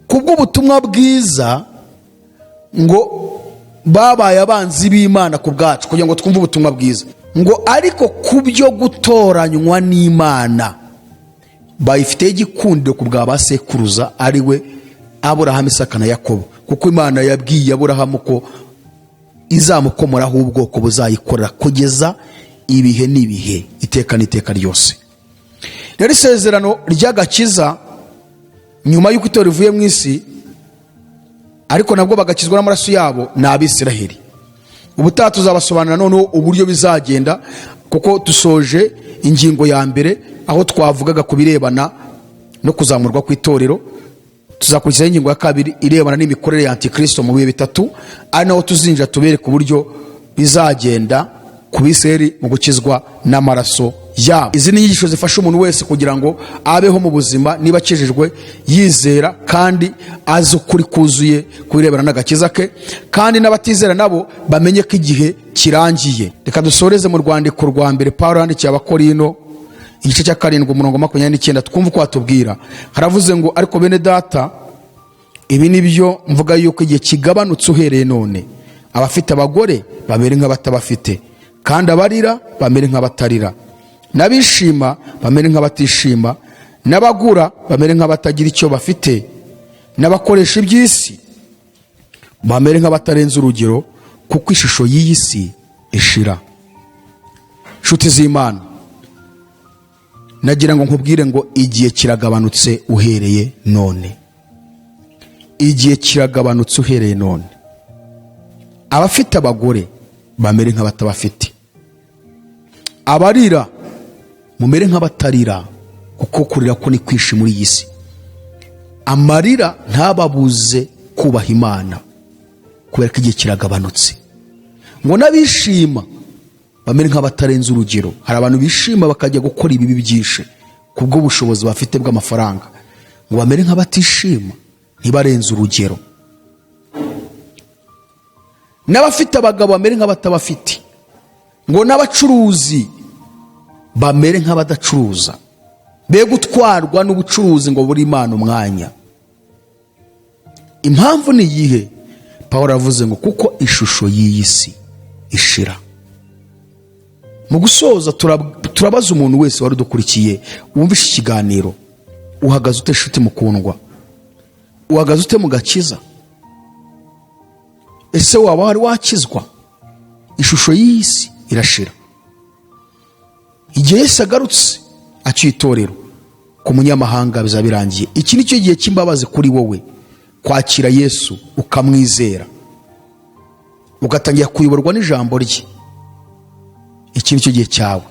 kubw'ubutumwa bwiza ngo babaye abanzi b'Imana ku bwacu kugira ngo twumve ubutumwa bwiza, ngo ariko ku byo gutoranywa n'Imana bayifiteho igikundiro ku bwa ba sekuruza, ari we Aburahamu, Isaka na Yakobo, kuko Imana yabwiye Aburahamu ko izamukomoraho ubwoko buzayikorera kugeza ibihe n'ibihe, iteka n'iteka ryose. Rero isezerano ry'agakiza nyuma y'uko itorero rivuye mu isi, ariko nabwo bagakizwa n'amaraso yabo, ni Abisiraheli. Ubutaha tuzabasobanurira noneho uburyo bizagenda, kuko dusoje ingingo ya mbere aho twavugaga ku birebana no kuzamurwa kw'itorero. Tuzakurikizaho ingingo ya kabiri irebana n'imikorere ya Antikristo mu bihe bitatu, ari naho tuzinjira tubereka uburyo bizagenda ku Bisirayeli mu gukizwa n'amaraso yabo. Izi ni inyigisho zifasha umuntu wese kugira ngo abeho mu buzima, niba akijijwe, yizera kandi azi ukuri kuzuye ku birebana n'agakiza ke, kandi n'abatizera nabo bamenye ko igihe kirangiye. Reka dusoreze mu rwandiko rwa mbere Paul yandikiye Abakorino, igice cya 7, umurongo 29, twumve uko watubwira. Haravuze ngo: "Ariko bene Data, ibi ni byo mvuga, yuko igihe kigabanutse uhereye none, abafite abagore bamere nk'abatabafite, kandi abarira bamere nk'abatarira, n'abishima bamere nk'abatishima, n'abagura bamere nk'abatagira icyo bafite, n'abakoresha iby'isi bamere nk'abatarenze urugero, kuko ishusho y'iyi si ishira." Nshuti z'Imana, nagira ngo nkubwire ngo igihe kiragabanutse uhereye none. Igihe kiragabanutse uhereye none. Abafite abagore bamere nk'abatabafite, abarira mumere nk'abatarira, kuko kurira ko ni kwinshi muri iyi si. Amarira ntababuze kubaha Imana, kubera ko igihe kiragabanutse. Ngo n'abishima bamere nk'abatarenze urugero. Hari abantu bishima bakajya gukora ibibi byinshi kubw'ubushobozi bafite bw'amafaranga. Ngo bamere nk'abatishima, ntibarenze urugero. N'abafite abagabo bamere nk'abatabafite. Ngo n'abacuruzi bamere nk'abadacuruza, be gutwarwa n'ubucuruzi ngo buri Imana umwanya. Impamvu ni iyihe? Paul aravuze ngo kuko ishusho y'iyi si ishira. Mu gusoza, turabaza umuntu wese wari udukurikiye, wumvishe ikiganiro: uhagaze ute, shuti mukundwa? Uhagaze ute mu gakiza? Ese waba wari wakizwa? Ishusho y'iyi si irashira. Igihe Yesu agarutse aciye itorero ku munyamahanga, bizaba birangiye. Iki ni cyo gihe cy'imbabazi kuri wowe, kwakira Yesu, ukamwizera, ugatangira kuyoborwa n'ijambo rye. Iki ni cyo gihe cyawe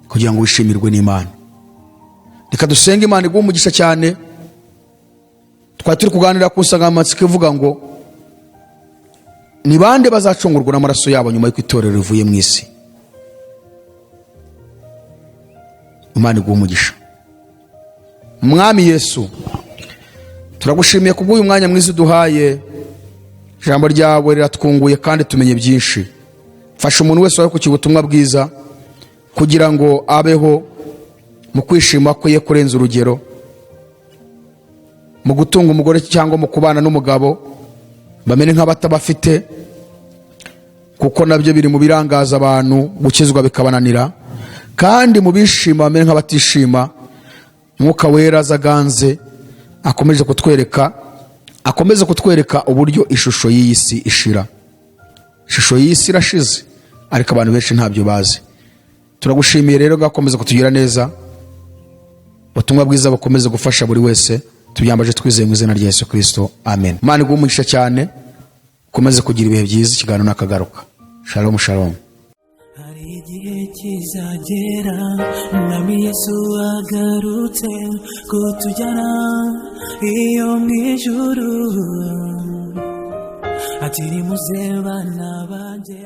kugira ngo wishimirwe n'Imana. Reka dusenge. Imana iguhe umugisha cyane. Twari turi kuganira ku nsanganyamatsiko ivuga ngo: ni bande bazacungurwa n'amaraso yabo nyuma y'uko itorero rivuye mu isi? Imana iguhe umugisha. Mwami Yesu, turagushimiye kubw'uyu mwanya mwiza uduhaye. Ijambo ryawe riratwunguye kandi tumenye byinshi. Fasha umuntu wese wari ku ubutumwa bwiza kugira ngo abeho mu kwishima kwe ye kurenza urugero, mu gutunga umugore cyangwa mu kubana n'umugabo bamere nk'abatabafite, kuko nabyo biri mu birangaza abantu gukizwa bikabananira. Kandi mu bishima bamere nk'abatishima. Mwuka Wera azaganze, akomeze kutwereka uburyo ishusho y'iyi si ishira. Ishusho y'iyi si irashize, ariko abantu benshi ntabyo bazi. Turagushimiye rero, gakomeza kutugira neza, ubutumwa bwiza bukomeze gufasha buri wese. Tubyambaje twizeye mu izina rya Yesu Kirisito, amen. Imana iguhe umugisha cyane, ukomeze kugira ibihe byiza. Ikiganiro nakagaruka. Shalom, shalom. Hari igihe kizagera Umwami Yesu agarutse kutujyana iyo mu ijuru, ati: "Nimuze bana banjye."